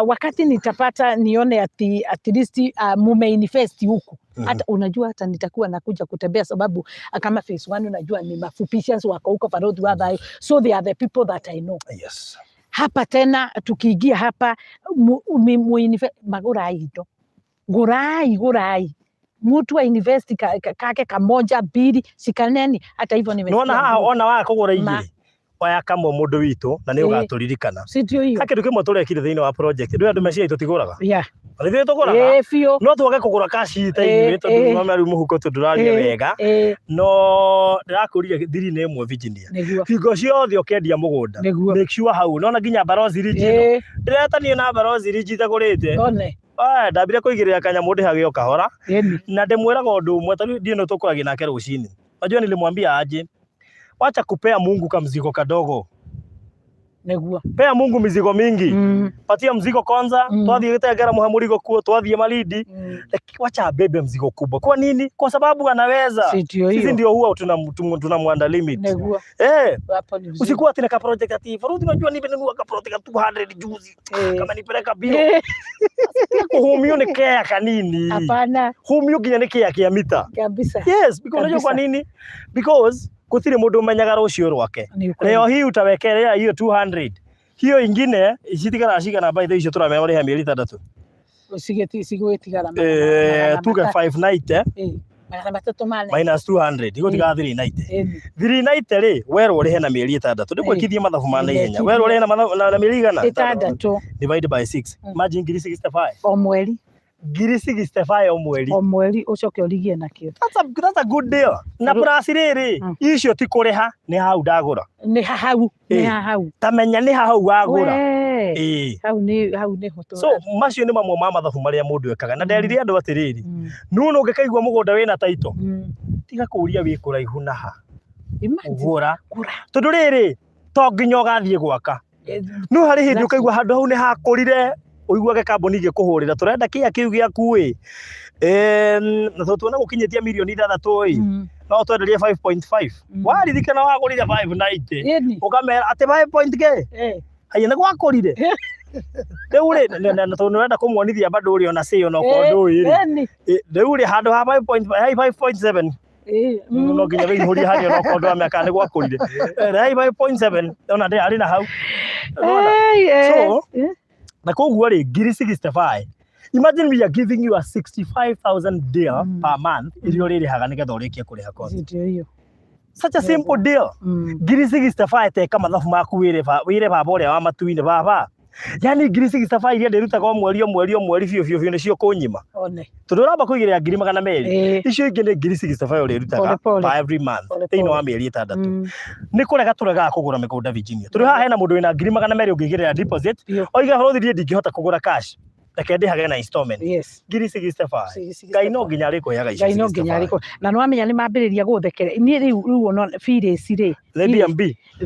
Wakati nitapata nione ati at least mumeinvest huku, hata unajua hata nitakuwa nakuja kutembea, sababu kama phase one unajua ni mafupisha wako huko Farodhi wa Thayo, so they are the people that I know. Hapa tena tukiingia hapa muinvest, magũrai indo, gũrai, gũrai, mtu ainvest kake kamoja mbili shikaneni. Hata hivyo nimesikia Nĩwona haha ona waga kũgũra igĩrĩ oya kamwe mũndũ witũ na nĩ ũgatũririkana. Si ndio hiyo? Ha kĩndũ kĩmwe tũrekire thĩinĩ wa project ndũĩ andũ meciria tũtigũraga. Na ithuĩ tũgũraga. Ĩ biũ. No twage kũgũra cash ta ithuĩ tondũ nĩwona rĩu mũhuko tũndũraria wega, no ndĩrakũria thiri nĩ ĩmwe, Virginia. Hingo ciothe ũkĩendia mũgũnda, make sure hau nona nginya barozi ridge ĩno ndĩretanie na barozi ridge itagũrĩte. One. Aya, ndambire kũigĩrĩra kanyamũ ndĩhage o kahora. Na ndĩmwĩraga ũndũ ũmwe, tarĩu ndiĩ no tũkũragia nake rũcinĩ. Unajua nilimwambia aje, wacha kupea Mungu kamzigo kadogo, pea Mungu mizigo mingi. Patia mzigo kwanza. Twathiĩ Gĩtengera mũhe mũrigo kuo, twathiĩ Malindi. Lakini wacha abebe mzigo kubwa. Kwa nini? Kwa sababu anaweza. Si ndio Sisi hiyo? Ndio huwa tunamwanda limit. Hapo ni vizuri. Usikuwa ati na ka project ati Faruthi, unajua nimenunua ka project ka 200 juzi, kama nipeleka bio. Kuhumio nĩ kea kanini. Hapana. Humio nginya nĩ kea kĩa mita. Yes, because unajua kwa nini? Because gũtirĩ mũndũ ũmenyaga rũciũ rwake. Ni ukweli. Leo hii utawekelea hiyo 200, hiyo ingine citigara cigana? By the way, icio tũramera ũrĩhe mĩeri 6. Cigũgĩtigara Tuge 590 340. Minus 200 igũtigara 390. 390 rĩ, werwo ũrĩhe na mĩeri 6, ndĩgwĩkithie mathabu ma naihenya. Werwo ũrĩhe na mĩeri igana? 6. Divide by 6. Imagine ngiri 65. O mweri. Ngiri 65 o mweri. O mweri, ũcoke ũrigie nakĩo. That's a good deal. Na plus rĩrĩ, icio ti kũrĩha, nĩ hau ndagũra. Nĩ hahau, nĩ hahau. Ta menya nĩ hau wagũra. Wee. Hau nĩ ho. So macio nĩ mamwe ma mathabu marĩa mũndũ ekaga, na nderire andũ atĩrĩrĩ, nuna ũngĩkaigua mũgũnda wĩna taito, tiga kũũria wĩ kũraihu na ha. Imagine. Gũra. Gũra. Tondũ rĩrĩ, to nginya ũgathiĩ gwaka. No harĩ hĩndĩ ũkaigua handũ hau nĩ hakũrire, ũiguage kambuni igĩkũhũrĩra, tũrenda kĩa kĩu gĩaku ĩ. Na tondũ tuona gũkinyĩtie mirioni 6 ĩ, no twenderie 5.5. Waririkana wagũrire 590, ũkamera atĩ 5 point kĩ? Haya, nĩ gwakũrire rĩu rĩ, na tondũ nĩũrenda kũmuonithia bado ũrĩ ona sale onokorwo ndũĩ rĩ. Rĩu rĩ, handũ ha 5.5 hai 5.7. No nginya wĩihũrie harĩa onokorwo ndũramenya kana nĩ gwakũrire. Hai 5.7 ona ndĩ arĩ na hau. Ũrona? So, na koguo rĩ, ngiri 65, imagine we are giving you a 65,000 deal per month iria ũrĩrĩhaga nĩgetha ũrĩkie kũrĩha cost. Ndio hiyo. Such a simple deal. 65,000 teka mathabu maku wĩre wĩre baba ũrĩa wa matu-inĩ baba. Yani 65,000 iria ndĩrutaga o mweri o mweri o mweri biũ biũ biũ nĩcio kũnyima. One. Tondũ ũramba kũigĩrĩra 200,000. Ĩĩ. Icio ingĩ nĩ 65,000 ũrĩrutaga Pole pole. per every month Pole thĩinĩ wa pole. mĩeri 6. Nĩ kũrega tũregaga kũgũra mĩgũnda Virginia. Tondũ haha hena mũndũ wĩna 200,000 ũngĩigĩrĩra deposit, Biũ. oiga bũrũri niĩ ndingĩhota kũgũra cash. Reke ndĩhage na installment. 65,000. Ngai no nginya arĩkũheaga icio Ngai no nginya 65. arĩkũ na nĩ wamenya nĩ mambĩrĩria gũthekere niĩ rĩu rĩu ona Phyllis rĩ Nĩ BNB.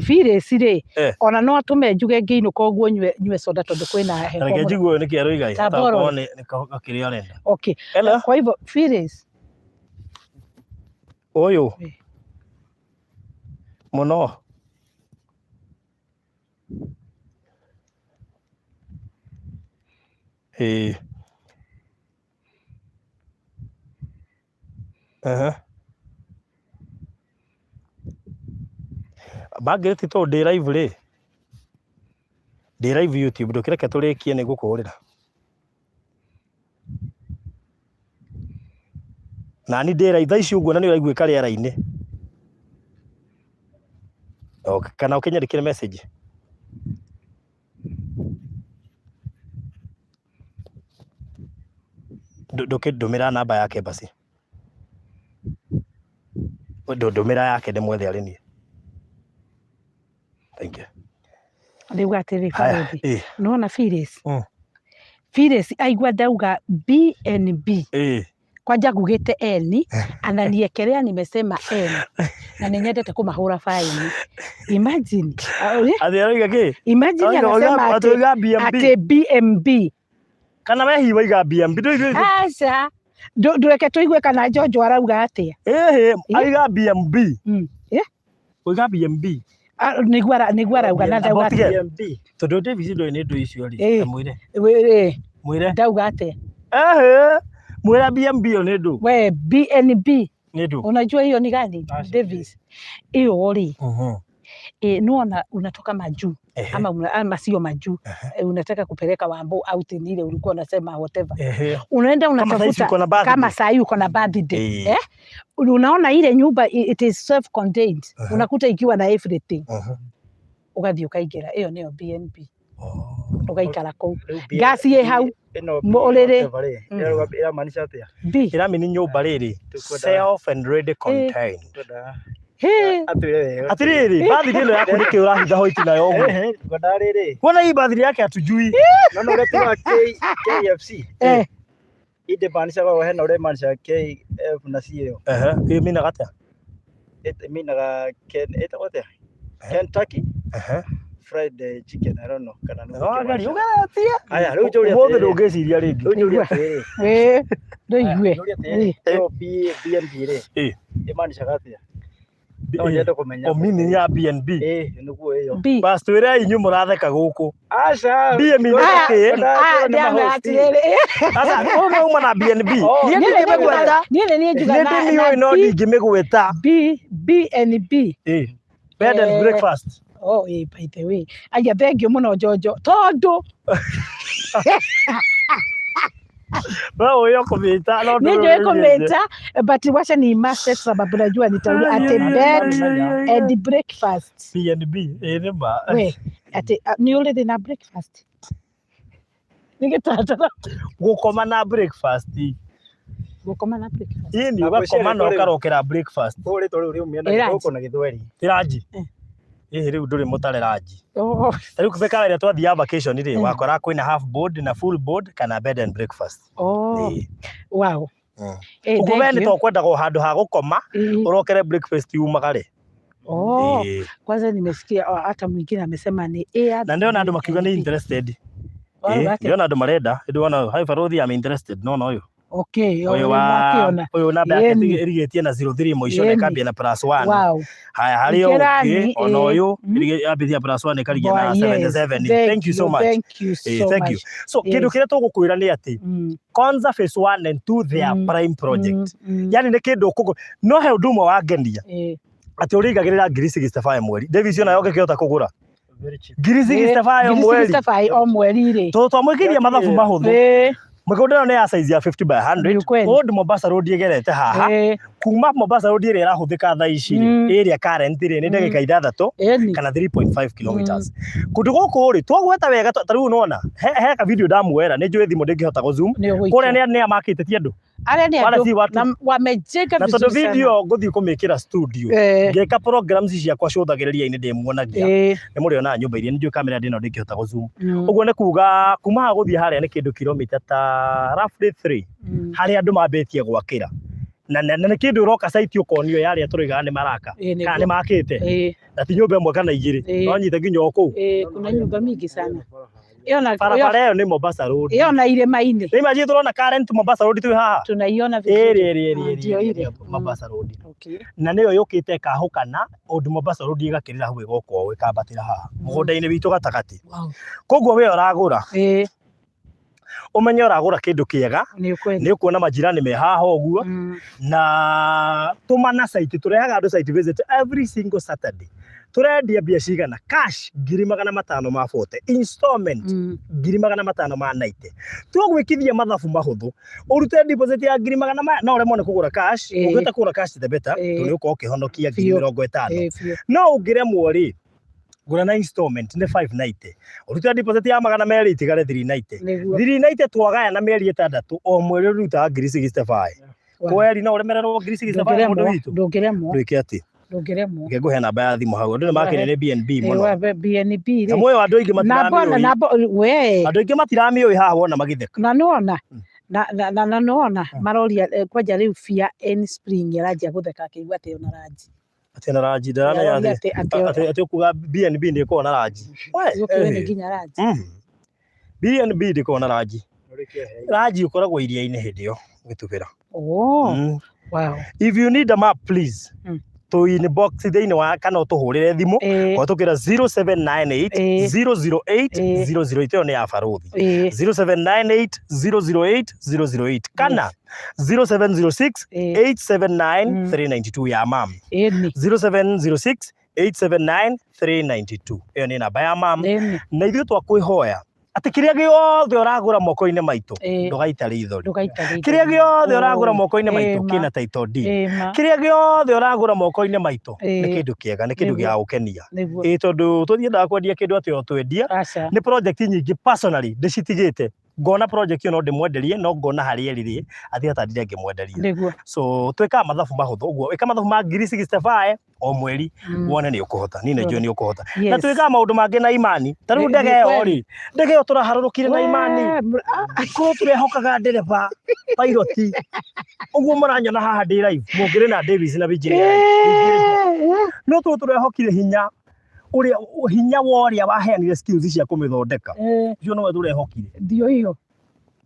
Phyllis rĩ Eh. ona no atũme njuge ngĩinũka ũguo nyue nyue soda tondũ kwĩna heho Reke mũno. njigue ũyũ nĩkĩ aroiga. Ta borrow. Atakorwo nĩ gakĩrĩa arenda. Okay. Hello. Kwa hivyo Phyllis Ũyũ. Eh. Mũno. Ĩĩ. Aha. Margaret tondũ ndĩ live rĩ, ndĩ live YouTube ndũkĩreke tũrĩkie nĩ ngũkũhũrĩra. Nani ndĩ live thaa ici ũguo na nĩ ũraiguĩka rĩera-inĩ. Okay, kana ũkĩnyandĩkĩre message. Ndũkĩndũmĩra namba yake basi. Ndũmĩra yake ndĩmwethe arĩ niĩ. Thank you. Rĩu atĩrĩ Haya, barũthi ĩ, nĩwona Phyllis Phyllis aigua ndauga BNB kwanja ngugĩte N ananiekelea nimesema N na nĩ nyendete kũmahũra faini. Imagine Atĩ aroiga kĩ? Imagine anasema Atĩ atĩ oiga BNB. atĩ BMB. Kana we hihi waiga BNB ndũiguĩte? Aca ndũreke tũigue kana Njonjo arauga atĩa. Ĩhĩ, aiga BNB. Eh? Oiga BNB. Ah, nĩguo nĩguo arauga na ndauga Amba ũtige. atĩa. BMB. Tondũ Davis ndũĩ nĩ ndũ icio rĩ. Ĩ. Ta mwĩre. Mwĩre. Ndauga atĩa. Ehe. Mwĩra BNB ĩyo nĩ ndũ. We BNB Nĩ ndũ. unajua hiyo ni gani Aca. Davis? Hiyo rĩ Mhm. nĩwona unatoka majuu Ehe. ama, ama sio majuu unataka kupeleka Wambo out in ile ulikuwa unasema whatever, Ehe. unaenda Kama saa hizi unatafuta uko na birthday. kama saa hii uko na birthday Eh. eh? Unaona ile nyumba it is self contained. Unakuta ikiwa na everything, ugathiĩ ũkaingĩra, ĩyo nĩyo BNB, Oh. ũgaikara kũu Rĩu B- ngasi ĩ hau ĩno B ũrĩrĩ. whatever rĩ, ĩramaanisha atĩa? B Ĩramini nyũmba rĩrĩ Tũkwenda- self and ready contained. Twendaga Hĩ. atwĩre wega. Atĩrĩrĩ, birthday ĩno yaku nĩkĩ ũrahitha hoiti nayo ũguo? Ehe, twendaga rĩrĩ. Wona hii birthday yake hatujui. No no ũrĩa tugaga KFC. Eh. Ĩndĩmaanishaga hena ũrĩa ĩmaanishaga KF na C ĩyo. Ehe, ĩminaga atĩa? Ĩminaga Ken ĩtagwo atĩa? Kentucky Ehe. Fried Chicken, I don't know kana nĩguo Wagaria kĩmaanishaga. ũgeretie. Aya, rĩu njũrie Ũmũthĩ atĩrĩrĩ. ndũngĩciria rĩngĩ. Rĩu njũrie atĩrĩrĩ. Ĩ, ndũigue. Njũrie atĩrĩrĩ, ĩyo BNB rĩ, Ĩ. ĩmaanishaga atĩa? No nyende kũmenya. O meaning ya BNB. Ĩ, nĩguo ĩyo. B Bas twĩrei inyuĩ mũratheka gũkũ. Aca. B ĩminaga kĩ? Ah, ndĩramwĩra atĩrĩrĩ Aca, ũyũ mauma na BNB. Oh. Niĩ Niĩ nĩ ndingĩmĩgweta. niĩ nĩ niĩ njuga Nĩ na ndĩmĩũĩ na no B ndingĩmĩgweta. B BNB. Ĩ. Bed and Eh. breakfast. Oh, by the way. Aya thank you mũno Njonjo tondũ We ũĩ ũkũmĩta no niĩ ndũĩ njũĩ ũrĩa kũmĩta but wacha ni master sababu najua nitauga atĩ bed and breakfast. BNB. Ĩ nĩ ma. We atĩ nĩ ũrĩrĩ na breakfast nĩ gĩtanda Gũkoma na breakfast. gũkoma na breakfast. Ĩ nĩ Na ũgakoma na ngwĩciria ũkarokera breakfast. Kũu rĩtwa rĩu riumia na Ĩ, ranji. gĩthũngũ na gĩthweri. Ti ranji. Eh. Ĩ rĩu ndũrĩ mũtare ranji. Oh, Ta rĩu mĩkawa ĩrĩa twathiaga vacation rĩ, Mm. wakora kwĩna half board na full board kana bed and breakfast. oh, Ĩ. wow. Eh, Ũguo we thank nĩ you. to kwendaga o handũ ha gũkoma Eh, ũrokere breakfast yumagare. Oh, Ĩ. kwanza nimesikia oh, hata mwingine amesema ni Air Na ndĩrona andũ makiuga nĩ BNB. interested. Warauga Ĩ, atĩa? ndĩrona andũ marenda. Ndĩrona hai barothi am interested. No no ũyũ. Okay, oh, Ũyũ wa nĩmakĩona. ũyũ namba yake Yeni. ĩrigĩtie na 03 mũico na Yeni. ĩkambia na plus 1. Wow. Haya harĩ Ngĩrani, ũngĩ ona ĩ. ũyũ yambĩtie plus 1 ĩkarigia na Boy, yes. 77. Thank Thank you so much. Thank you Ĩ, so thank much. you. So kĩndũ Yes. kĩrĩa tũgũkwĩra nĩ atĩ Konza phase 1 and 2 they are prime project. Yani nĩ kĩndũ ũkũgũra no he ũndũ ũmwe wangenia Eh, atĩ ũrĩigagĩrĩra 65,000 mweri. Davis ona yoke kĩhota kũgũra Very cheap. 65,000 mweri. 65 o mweri rĩ. Tondũ twamwĩkĩria mathabu mahũthũ. Eh, Mĩgũnda ĩno nĩ ya size ya 50 by 100. Ni ukweli. Old Mombasa Road ĩgerete haha. eh, Kuma Mombasa Road ĩrĩa ĩrahũthĩka thaa ici rĩ, ĩrĩa current rĩ, nĩ ndagĩka 6 kana 3.5 kilometers. Kũndũ gũkũ rĩ, twagweta wega ta rĩu nĩwona, he ka video ndamuoera, nĩ njũĩ thimũ ndĩngĩhota gũ zoom. Nĩ ũgũikia. Kũrĩa nĩ nĩa makĩte ti andũ. Arĩa nĩ Wala andũ si watu. Na wamejenga Na tondũ vizuri sana. video ngũthiĩ kũmĩkĩra studio, ngĩka programs ciakwa cũthagĩrĩria-inĩ ndĩmuonagia. Nĩ mũrĩonaga nyũmba iria, nĩ njũĩ kamera ndĩ nayo ndĩngĩhota gũ zoom. Ũguo nĩ kuga kuma haha gũthiĩ harĩa nĩ kĩndũ kilomita ta roughly 3 harĩa andũ mambĩtie gwakĩra. Na nĩ kĩndũ ũroka site ũkonio ya arĩa tũroigaga nĩ maraka kana nĩ makĩte, na ti nyũmba ĩmwe kana igĩrĩ, no nyite nginya o kũu. Kuna nyumba mingi sana. Ĩyo na Barabara ĩyo nĩ Mombasa Road. Ĩyo na irĩma-inĩ. Rĩu imagine tũrona current Mombasa Road twĩ haha. Tunaiona vizuri. Ĩrĩa ĩrĩa Ah, ĩrĩa ndio ĩrĩa ile. ĩrĩa Mombasa Road. Na nĩyo yũkĩte ĩkahũkana Old Mombasa Road ĩgakĩrĩra hau ĩgoka ũũ ĩkambatĩra haha mũgũnda-inĩ witũ gatagatĩ. Koguo we ũragũra, ũmenye ũragũra kĩndũ kĩega, Nĩ ũkwenda. nĩ ũkuona majirani me haha ũguo, na tũmana site, tũrehaga andũ site visit every single Saturday. Tũrendia mbia cigana? Cash 540,000, installment 590,000. Tũgwĩkithia mathabu mahũthũ, ũrute deposit ya ngiri magana maya, no ũremwo nĩ kũgũra cash, ũngĩhota kũgũra cash the better, tondũ nĩ ũgũkorwo ũkĩhonokia ngiri 50. Ĩĩ, biũ. No ũngĩremwo rĩ, gũra na installment nĩ 590, ũrute deposit ya 200, itigare 390. 390 twagaya na mĩeri 6, o mweri ũrutaga ngiri 65. Kweri no ũremererwo ngiri 65 mũndũ witũ? Ndũngĩremwo. Ndwĩke atĩ Ndũngĩremwo. Reke ngũhe namba ya thimũ hau, andũ nĩ makĩrĩ nĩ BNB mũno. Wa BNB rĩ. Na muoyo andũ aingĩ Na mbona matiramĩũĩ. Na we. Andũ aingĩ matiramĩũĩ haha wona magĩtheka. Na nĩwona na nĩwona maroria kwanja rĩu Fear N Spring aranjia gũtheka akĩigua atĩ ona ranji. Atĩ na ranji, ndaramenya. Aroria atĩ atĩ atĩ ũkuga BNB nĩ ĩkoragwo na ranji. We, gũkĩwe nĩ nginya ranji. BNB ndĩkoragwo na ranji. Ranji ũkoragwo iria-inĩ hĩndĩ ĩyo ũgĩtubĩra. Oh, wow. If you need a map, please tũ inbox thĩinĩ wa kana ũtũhũrĩre thimũ kũhetũkĩra 0798 008 008, ĩyo nĩ ya barũthi, 0798 008 008 kana 0706 879 392 ya mam. 0706 879 392, ĩyo nĩ namba ya mam. Na ithuĩ twakwĩhoya atĩ kĩrĩa gĩothe ũragũra moko-inĩ maitũ, ndũgaita rithori. Ndũgaita rithori. Kĩrĩa gĩothe ũragũra moko-inĩ maitũ Ĩĩ, ma. kĩna title deed. Ĩĩ, ma. Kĩrĩa gĩothe ũragũra moko-inĩ maitũ nĩ kĩndũ kĩega, nĩ kĩndũ gĩa gũkenia. Ĩĩ, tondũ tũthiendaga kwendia kĩndũ atĩ o twendia. Aca. Nĩ project nyingĩ personally ndĩcitigĩte, ngona project ĩyo no ndĩmwenderie, no ngona harĩa ĩrĩ rĩ, atĩ atandire ngĩmwenderia. So twĩkaga mathabu mahũthũ ũguo, ĩka mathabu ma ngiri 65 o mweri, wone nĩ ũkũhota. Niĩ nĩ njũĩ nĩ ũkũhota. Na twĩkaga maũndũ mangĩ na imani, ta rĩu ndege ĩyo rĩ, ndege ĩyo tũraharũrũkire na imani. Korwo tũrehokaga ndereba pilot ũguo mũranyona haha ndĩ live, mũngĩrĩ na Davis na Virginia live. No tũũ tũrehokire hinya ũrĩa, hinya wa ũrĩa waheanire skills cia kũmĩthondeka, ũcio nĩwe tũrehokire. Ndio hiyo.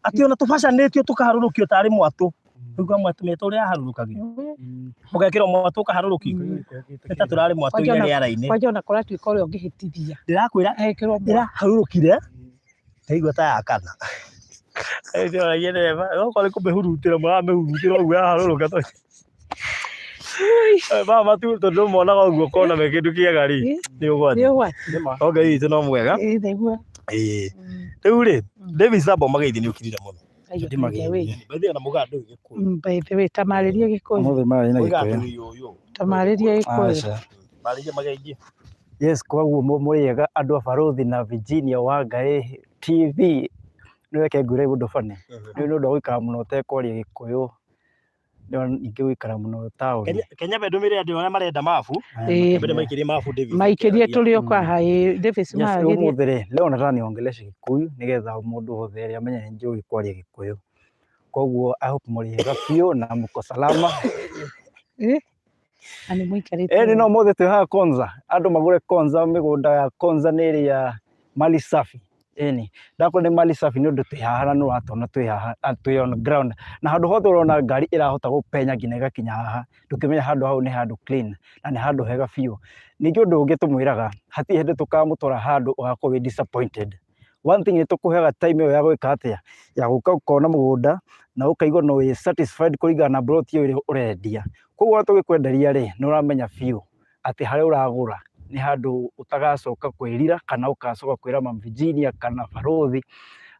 Atĩ ona tũbacanĩtio tũkaharũrũkio tarĩ mwatũ, rĩu ka mwatũ metũ ũrĩa yaharũrũkagio, ũgekĩrwo mwatũ ũkaharũrũkio, nĩ ta tũrarĩ mwatũ-inĩ rĩera-inĩ. Kwanja ona kũratuĩka ũrĩa ũngĩhĩtithia. Ndĩrakwĩra, Ekĩrwo mwatũ. ĩraharũrũkire ndaigua ta yakana. Ndĩroragia ndereba, okorwo nĩ kũmĩhurutĩra mũramĩhurutĩra ũguo yaharũrũka maya matu, tondũ monaga ũguo ũkona me kĩndũ kĩega rĩ, nĩ ũgwati. Nĩ ũgwati. No Ngai witũ no mwega. Ĩĩ, nĩguo. Ĩĩ, rĩu rĩ, Davis Sabo mageithi nĩ ũkirire mũno. Aiyo, by the way. Baithia na mũgaa ndũĩ Gĩkũyũ. By the way, tamarĩrie Gĩkũyũ. Ũmũthĩ marĩ na Oiga Gĩkũyũ. atĩ ũyũ. Tamarĩrie Gĩkũyũ. Aca. Marĩrie mageithi. Yes, koguo mũrĩega andũ a Barũthi na Virginia wa Ngai TV. Nĩ reke ngwĩre ũndũ bani. Nĩ ũndũ wa gũikara mũno ũtekwaria Gĩkũyũ. Nĩ ningĩ gũikara mũno taũni. Kenya ndũmĩre andũ arĩa marenda mabu. Mbere maikĩrie mabu Davis. Maikĩrie tũrĩ o kwaha, ĩĩ, Davis Yes, maragĩrie. ũmũthĩ rĩ, leo nataka niongeleshe Gĩkũyũ nĩgetha mũndũ wothe rĩ amenye nĩ njũĩ kwaria Gĩkũyũ. Koguo I hope mũrĩ ega biũ na mko salama. Na nĩ mũikarĩte. Ĩni no mũthĩ twĩ haha Konza, andũ magũre Konza, mĩgũnda ya Konza nĩ ĩrĩa mali safi. Ĩni, ndakorwo nĩ mali safi nĩ ũndũ twĩ haha na nĩ ũratũona twĩ haha, twĩ on ground. Na handũ hothe ũrona ngari ĩrahota gũpenya nginya ĩgakinya haha, ndũkĩmenya handũ hau nĩ handũ clean na nĩ handũ hega biũ. Ningĩ ũndũ ũngĩ tũmwĩraga, hatirĩ hĩndĩ tũkamũtwara handũ ũgakorwo wĩ disappointed. One thing nĩ tũkũheaga time ĩyo ya gwĩka atĩa, ya gũka ũkona mũgũnda na ũkaigua no wĩ satisfied kũringana na plot ĩyo ĩrĩa ũrendia. Koguo ona tũgĩkwenderia rĩ, nĩ ũramenya biũ atĩ harĩa ũragũra nĩ handũ ũtagacoka kwĩrira kana ũgacoka kwĩra Mama Virginia kana Barũthi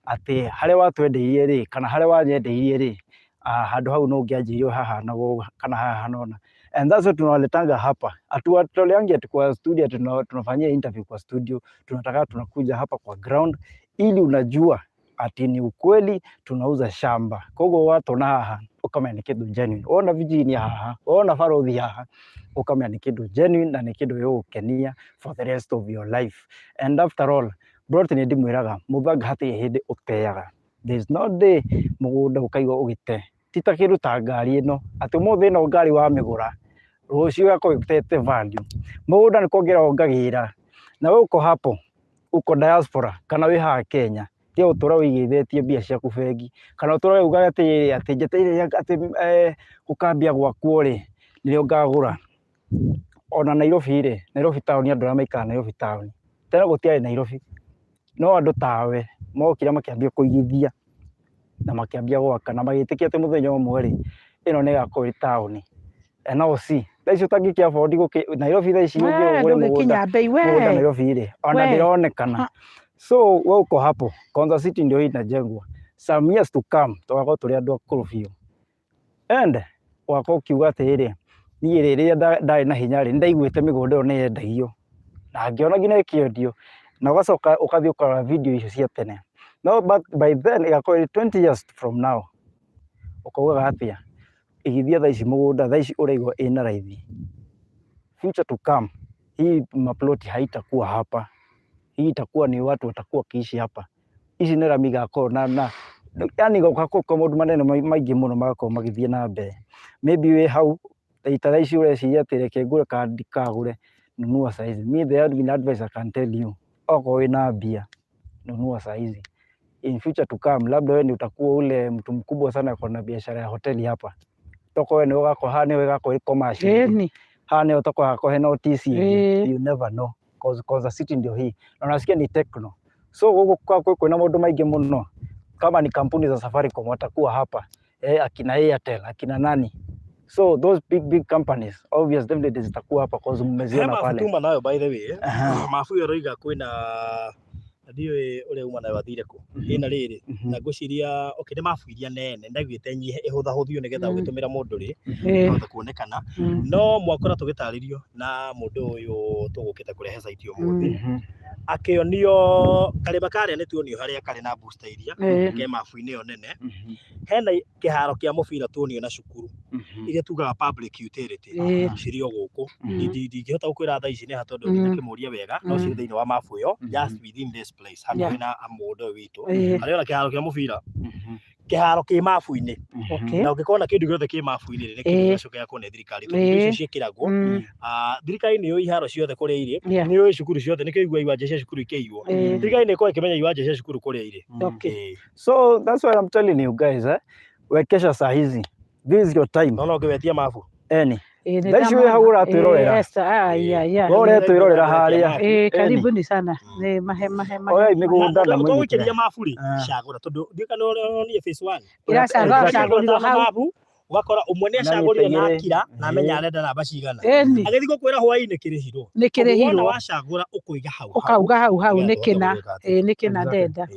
atĩ harĩa watwendeirie rĩ, kana harĩa wanyendeirie rĩ, Handũ hau no ũngĩanjĩirwo haha na ũũ kana haha nona. And that's what tunawaletanga hapa. Hatuwatoleangi ati kwa studio ati tunafanyia interview kwa studio. Tunataka tunakuja hapa kwa ground ili unajua ati ni ukweli tunauza shamba. Koguo watona haha ukamenya nĩ kĩndũ genuine. Wona Virginia haha, wona Barothi haha, ukamenya nĩ kĩndũ genuine na nĩ kĩndũ gĩgũgũkenia for the rest of your life. And after all, plot nĩ ndĩmwĩraga mũthanga hatirĩ hĩndĩ ũteaga. There is no day mũgũnda ũkaigua ũgĩte. Ti ta kĩndũ ta ngari ĩno, atĩ ũmũthĩ ĩno ngari wamĩgũra, rũciũ ĩgakorwo ĩtete value. Mũgũnda nĩ kuongerera wongagĩrĩra. Na we uko hapo, uko diaspora kana wĩ haha Kenya, tiga gũtũra wĩigithĩtie mbia ciaku bengi, kana ũtũre ugaga atĩ njetereire atĩ gũkambia gwakwo rĩ, nĩrĩo ngagũra. Ona Nairobi rĩ, Nairobi town andũ arĩa maikaraga Nairobi town, tene gũtiarĩ Nairobi, no andũ tawe mokire makĩambia kũigithia na makĩambia gwaka na magĩtĩkia atĩ mũthenya ũmwe rĩ, ĩno nĩ ĩgakorwo ĩ taũni. And now see, thaa ici ũtangĩkĩ afford Nairobi thaa ici ũngĩ ũgũre mũgũnda ndũgĩkinya bei we mũgũnda Nairobi rĩ, ona We. ndĩronekana. So we uko hapo, Konza City ndio hii inajengwa. Some years to come tũgakorwo tũrĩ andũ akũrũ biũ. And ũgakorwo ũkiuga atĩrĩrĩ, niĩ rĩ rĩrĩa ndarĩ na hinya rĩ, nĩndaiguĩte mĩgũnda ĩyo nĩ yendagio na ngĩona nginya ĩkĩendio, na ũgacoka ũgathiĩ ũkarora video icio cia tene. No but by then ĩgakorwo ĩrĩ 20 years from now, ũkaugaga atĩa, igithia thaa ici mũgũnda thaa ici ũraigua ĩna raithi. Future to come, hii maploti haitakuwa hapa, hii itakuwa ni watu watakuwa wakiishi hapa. Ici nĩ rami igakorwo na yani gũgakorwo kwa maũndũ manene maingĩ mũno magakorwo magĩthiĩ na mbere. Maybe wĩ hau ta thaa ici ũreciria atĩ reke ngũre kana ndikagũre, nunua saa hizi. Me the advice I can tell you, okorwo wĩna mbia, nunua saa hizi. In future to come, labda wewe ndio utakuwa ule mtu mkubwa sana kwa na biashara ya hoteli hapa. Toko wewe nĩwe ũgakorwo haha nĩwe ĩgakorwo ĩ commercial ĩngĩ. Haha nĩho toko hakorwo hena OTC ĩngĩ. You never know. Cause Konza City ndio hii. Na unasikia ni techno. So gũkũ kwĩna maũndũ maingĩ mũno. Kama ni kampuni za Safaricom watakuwa hapa. Akina Airtel, akina nani. So those big big companies obvious definitely zitakuwa hapa cause He mmeziona mabu pale. tuma nayo by the way. Mabu ĩyo ĩroiga kwĩna na ndiũĩ ũrĩa uma nayo athire kũ. Ĩna rĩrĩ na ngwĩciria okay nĩ mabu iria nene ndaiguĩte nyihe ĩhũthahũthio nĩgetha ũgĩtũmĩra mũndũ rĩ ĩhote kuonekana. No mwakora tũgĩtarĩrio na mũndũ ũyũ tũgũkĩte kũrehe site ũmũthĩ akĩonio karĩma karĩa nĩ tuonio harĩa karĩ na booster iria ke mabu-inĩ ĩyo nene. Hena kĩharo kĩa mũbira tuonio na cukuru iria tugaga public utility cirĩ o gũkũ. Ndingĩhota gũkwĩra thaa ici nĩ ha tondũ ndinakĩmũria wega, no cirĩ thĩinĩ wa mabu ĩyo just within this place hakuhĩ na mũgũnda ũyũ witũ. Harĩ ona kĩharo kĩa mũbira, kĩharo kĩ mabu-inĩ. Na ũngĩkona kĩndũ gĩothe kĩ mabu-inĩ rĩ, nĩ kĩndũ gĩgacoka gĩakwo nĩ thirikari tondũ indo icio ciĩkĩragwo. Thirikari nĩ yũĩ iharo ciothe kũrĩa irĩ, nĩ yũĩ cukuru ciothe, nĩkĩo igua iwanja cia cukuru ikĩiywo. Thirikari nĩ ĩkoragwo ĩkĩmenya iwanja cia cukuru kũrĩa irĩ. So that's why I'm telling you guys, wekesha saa hizi. This is your time. No no ngĩwetia mabu. Eni. Nĩ Thaa ici wĩ hau ndamona. ũratwĩrorera. Esther, yeah, yeah. Wewe ũretwĩrorera harĩa. Karibuni sana. Nĩ mahe mahe mahe. Oyai mĩgũnda na mwĩnyitĩre. Tũgũikĩria mabu rĩ, cagũra tondũ ndiũĩ kana ũronire phase 1. Iracagũra cagũrirwo hau. Mabu ũgakora ũmwe nĩ Na acagũrire na nyita igĩrĩ. akira na amenya arenda namba cigana. Agĩthiĩ gũkwĩra hwaĩ-inĩ kĩrĩhirwo. Nĩ Koguo wona kĩrĩhirwo. wacagũra ũkũiga hau hau. Ũkauga hau hau Nĩgetha nĩ ũhote kĩna. gwĩka atĩ. Nĩ kĩna ndenda.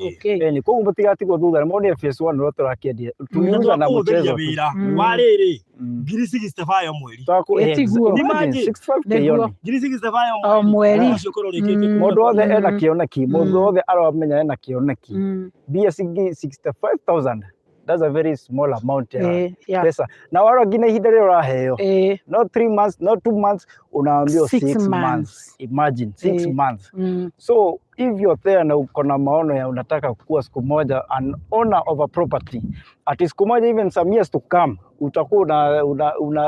Eni, koguo mũtigatigwo thutha, nĩ monire phase 1 ũrĩa tũrakĩendia. Na Tuliuza na twakũhũthĩria mchezo tu. wĩra wa rĩrĩ 65,000 mweri. Ĩtiguo. Imagine, 65K Nĩguo. only. 65,000 O mweri. Ũcio ũkorwo ũrĩkĩtie Mũndũ wothe ena kĩoneki, mũndũ wothe aramenya ena kĩoneki. Mbia ciringi 65,000. That's a very small amount ya pesa. Na wala nginya ihinda rĩrĩa ũraheo. Not 3 months, not 2 months, unaambiwa 6 6 months. Months. Imagine 6 months. So if you're there na uko na maono ya unataka kuwa siku moja an owner of a property, ati siku moja even some years to come utakuwa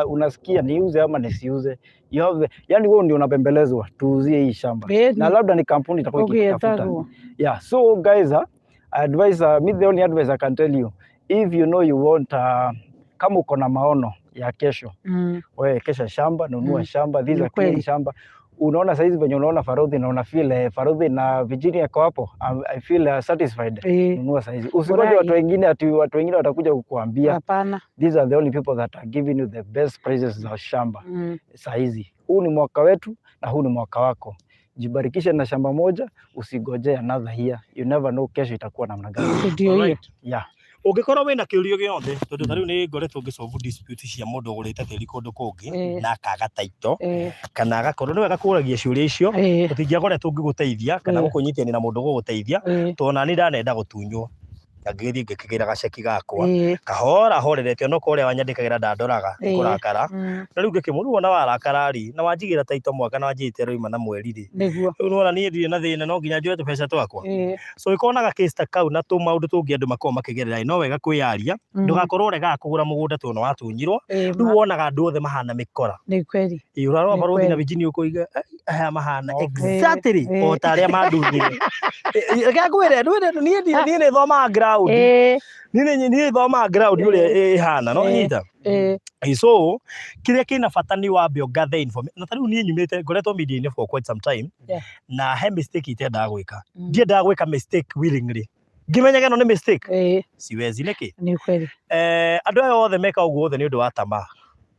unasikia niuze ama nisiuze. You have the, yani wewe ndio unapembelezwa tuuzie hii shamba. Na labda ni kampuni itakuwa ikikutafuta. Ũgĩetagwo. Yeah, so guys, I advise, me the only advice I can tell you, if you know you want, kama uko na maono ya kesho, wewe kesha shamba, nunua shamba, these Ni are clean kweli. shamba. Unaona saizi venye unaona Farodhi na una feel Farodhi na Virginia iko hapo, I feel satisfied. Nunua saizi. Usingoje Furahi. watu wengine ati watu wengine watakuja kukuambia. Hapana. These are the only people that are giving you the best prices za shamba saizi. Huu ni mwaka wetu na huu ni mwaka wako. Jibarikishe na shamba moja, usigojee another year. You never know kesho itakuwa namna gani. Ndio hiyo. Alright. Yeah. Ũngĩkorwo wĩna kĩũria gĩothe, tondũ ta rĩu nĩ ngoretwo ngĩsolve dispute cia mũndũ ũgũrĩte tĩri kũndũ kũngĩ na akaga title, kana agakorwo nĩ wega kũragia ciũria icio, tũtingĩakoretwo ngĩgũteithia kana gũkũnyitania na mũndũ ũgũgũteithia, tondũ nani ndanenda gũtunywo. Na ngĩgĩthiĩ ngĩkĩgĩra gaceki gakwa kahora horerete, onokorwo ũrĩa wanyandĩkagĩra ndandoraga nĩ kũrakara. Na rĩu ngĩkĩmũria, rĩu ona warakara rĩ, na wanjigĩra title mwaka na wanjĩrĩte ĩroima na mweri rĩ, rĩu nĩwona niĩ ndirĩ na thĩna no nginya njoe tũbeca twakwa. So ũngĩkorwo na ga case ta kau na tũmaũndũ tũngĩ andũ makoragwo makĩgerera ĩ, no wega kwĩyaria, ndũgakorwo ũregaga kũgũra mũgũnda tondũ nĩ watunyirwo, rĩu wonaga andũ othe mahana mĩkora. Nĩ kweli. Ĩ, ũrarora Nĩ barũthi na kweli. Virginia ũkoiga "Ai, aya mahana exactly o ta arĩa mandunyire. Reke ngwĩre, ndwĩre niĩ niĩ nĩ thomaga ground. Niĩ niĩ thomaga ground ũrĩa ĩhana, no nyita. So kĩrĩa kĩna bata nĩ wambe ũgathe information. Na ta rĩu niĩ nyumĩte ngoretwo media-inĩ for quite some time na he mistake itendaga gwĩka. Ndiendaga gwĩka mistake willingly. Ngĩmenyaga ĩno nĩ mistake. Siwezi nĩkĩ? Nĩ kweli. Andũ aya othe meka ũguo othe nĩ ũndũ wa tamaa.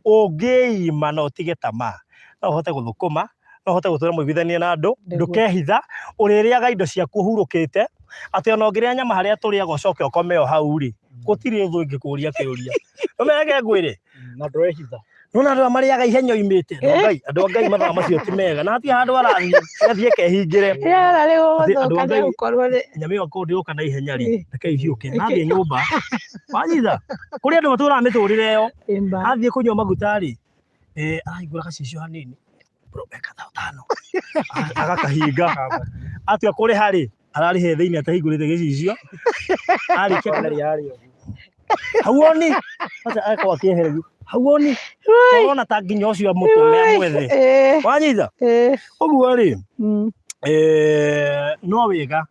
Ũngĩima na ũtige tamaa, no ũhote gũthũkũma, no ũhote gũtũra mũiguithania na andũ, ndũkehitha, ũrĩrĩaga indo ciaku ũhurũkĩte, atĩ ona ũngĩrĩa nyama harĩa tũrĩaga ũcoke ũkome o hau rĩ, gũtirĩ thũ ĩngĩkũria kĩũria. Ũmenye ngwĩre? Na ndũrehitha. Nona andũ arĩa marĩaga ihenya oimĩte, andũ a Ngai, andũ a Ngai mathaa macio ti mega, na hatirĩ handũ arathiĩ, athiĩ ekehingĩre. Rĩera Atĩ andũ rĩgũgũthũka a Ngai- nĩgũkorwo rĩ Nyama ĩyo korwo ndĩroka na ihenya rĩ, reke ihiũke, na athiĩ nyũmba. Wanyita? Kũrĩ andũ matũraga mĩtũrĩre ĩyo, ĩmba. athiĩ kũnyua maguta rĩ, arahingũra gacicio hanini, bro, eka thao tano. Agakahinga. Atua kũrĩha rĩ, ararĩhe thĩinĩ atahingũrĩte gĩcicio. Arĩkia kũrĩha hauoni acha akorwo akĩehererio hauoni ũrona ta nginya ũcio amũtũme amwethe wanyita ũguo rĩ no wega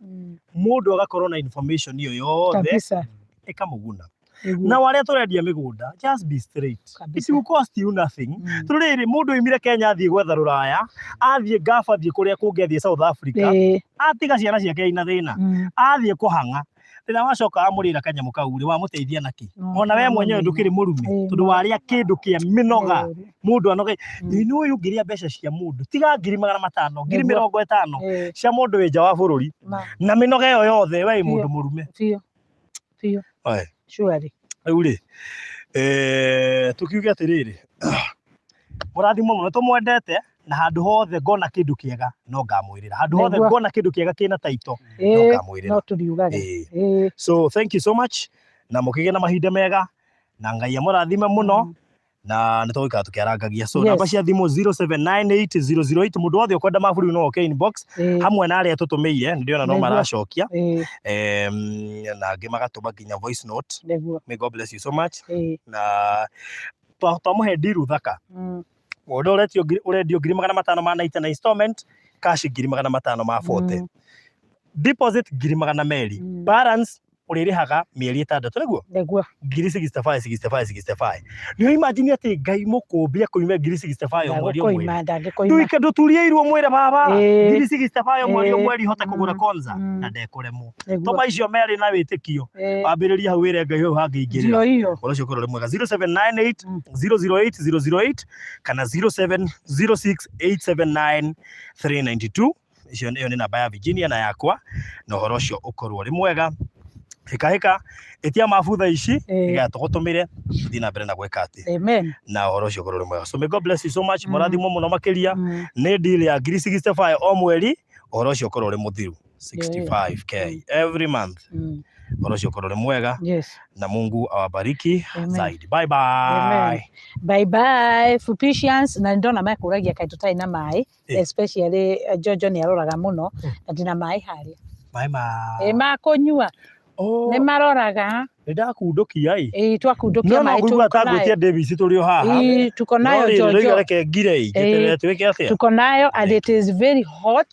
mũndũ agakorwo na information ĩyo yothe Kabisa. ĩkamũguna Nĩguo. na arĩa tũrendia mĩgũnda just be straight it Kabisa. will cost you nothing tondũ rĩrĩ mũndũ oimire Kenya athiĩ gwetha rũraya athiĩ Gulf athiĩ kũrĩa kũngĩ athiĩ South Africa atiga ciana ciake ina thĩna athiĩ kũhang'a rĩrĩa wacoka wamũrĩra kanyamũ kau rĩ wamũteithia nakĩ ona we mwenyewe ndũkĩrĩ mũrume tondũ warĩa kĩndũ kĩa mĩnoga mũndũ anoge nĩ ũyũ ũngĩrĩa mbeca cia mũndũ tiga 500,000 ngiri Nĩguo. 50 cia mũndũ wĩ nja wa bũrũri na mĩnoga ĩyo yothe we wĩ mũndũ mũrume. Biũ. Biũ. Oe. Surely. Rĩu rĩ tũkiuge atĩrĩrĩ, mũrathimwo mũno, tũmwendete na handũ hothe ngona kĩndũ kĩega no ngamwĩrĩra, handũ hothe Nĩguo. ngona kĩndũ kĩega kĩna taito no ngamwĩrĩra. No tũriugaga. So thank you so much na mũkĩgĩe na mahinda mega na Ngai amũrathime mũno na nĩ tũgũikara tũkĩarangagia. So namba cia thimũ 0798008 mũndũ wothe ũkwenda mabũrũri no oke inbox hamwe na arĩa tũtũmĩire nĩ ndĩrona no maracokia na angĩ magatũma nginya voice note. May God bless you so much. Na twamũhe deal thaka. Mũgũnda ũretio ũrendio 500,000 ma 90 na installment cash 540,000. Deposit 200,000. Balance ũrĩrĩhaga mĩeri 6 nĩguo? Nĩguo. 65,000 65 65. Nĩ imagine atĩ Ngai mũkũmbi akũime 65,000 o mweri o mweri. Ndagũkũima, ndangĩkũima. Nduike ndũturie iruo mwĩre baba 65,000 o mweri o mweri hote kũgũra konza na ndekũremwo. Toma icio merĩ na wĩtĩkio. Wambĩrĩria hau wĩre Ngai hau hangĩingĩrĩra. Ndio hiyo. Ũhoro ũcio ũkorwo ũrĩ mwega. 0798 008 008 kana 0706 879 392. Icio ĩyo nĩ namba ya Virginia na yakwa na ũhoro ũcio ũkorwo ũrĩ mwega. Hĩka hĩka ĩtia mabu thaa ici nĩgetha tũgũtũmĩre tũthiĩ na mbere na gwĩka atĩ. Amen. Na ũhoro ũcio ũkorwo ũrĩ mwega. So may God bless you so much. Mũrathimwo mũno makĩria. Nĩ deal ya 65,000 o mweri, ũhoro ũcio ũkorwo ũrĩ mũthiru. 65K every month. Ũhoro ũcio ũkorwo ũrĩ mwega. Na Mungu awabariki zaidi. Bye bye. Amen. Bye bye. Fupishians na ndona mekũragia kaĩ tũtarĩ na maĩ. Especially Jojo nĩ aroraga mũno na ndĩna maĩ harĩa. Maĩ ma Ma kũnyua. Oh. Nĩ maroraga. Nĩ ndakundũkia ĩ. Ĩ, twakundũkia No, no maĩ ngũigua ta tuko nayo. ngwĩtia Davis tũrĩ o haha. Ĩ, tuko nayo No rĩrĩ, Jojo. ndoiga reke ngire ĩ, njeterere twĩke atĩa? Tuko nayo and it is very hot.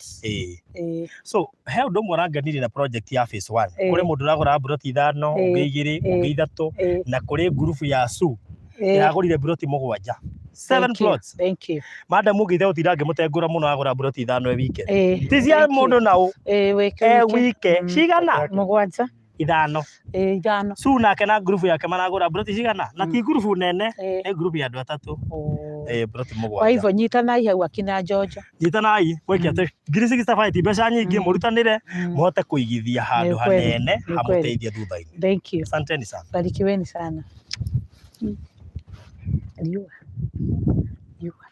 So, he ũndũ ũmwe ũrangenirie na project ya phase 1. Kũrĩ mũndũ ũragũra mburoti 5, ũngĩ 2, ũngĩ 3, na kũrĩ ngurubu ya Su ĩragũrire mburoti 7. 7 Thank you. plots. Thank you. Madam ũngĩ itegutinda ngĩmũtengũra mũno agũra mburoti 5 e wike. Ĩ, Ti cia thank you. mũndũ na ũ. Ĩ, wike, E wike. wike. Cigana? 7. Ithano. Ĩĩ, ithano. Su nake na ngurubu yake maragũra mburoti cigana? Na ti ngurubu nene, Ĩĩ. nĩ ngurubu ya andũ atatũ. Oh. Ĩĩ, mburoti Kwa mũgwanja. hivyo nyitanai hau akina Njonjo. Nyitanai gwĩke atĩ 65,000 ti mbeca nyingĩ, mũrutanĩre mũhote kũigithia handũ Nĩ kweli, hanene nĩ kweli. hamũteithie thutha-inĩ. Thank you. Asanteni sana. Barikiweni sana. Riũa. Riũa.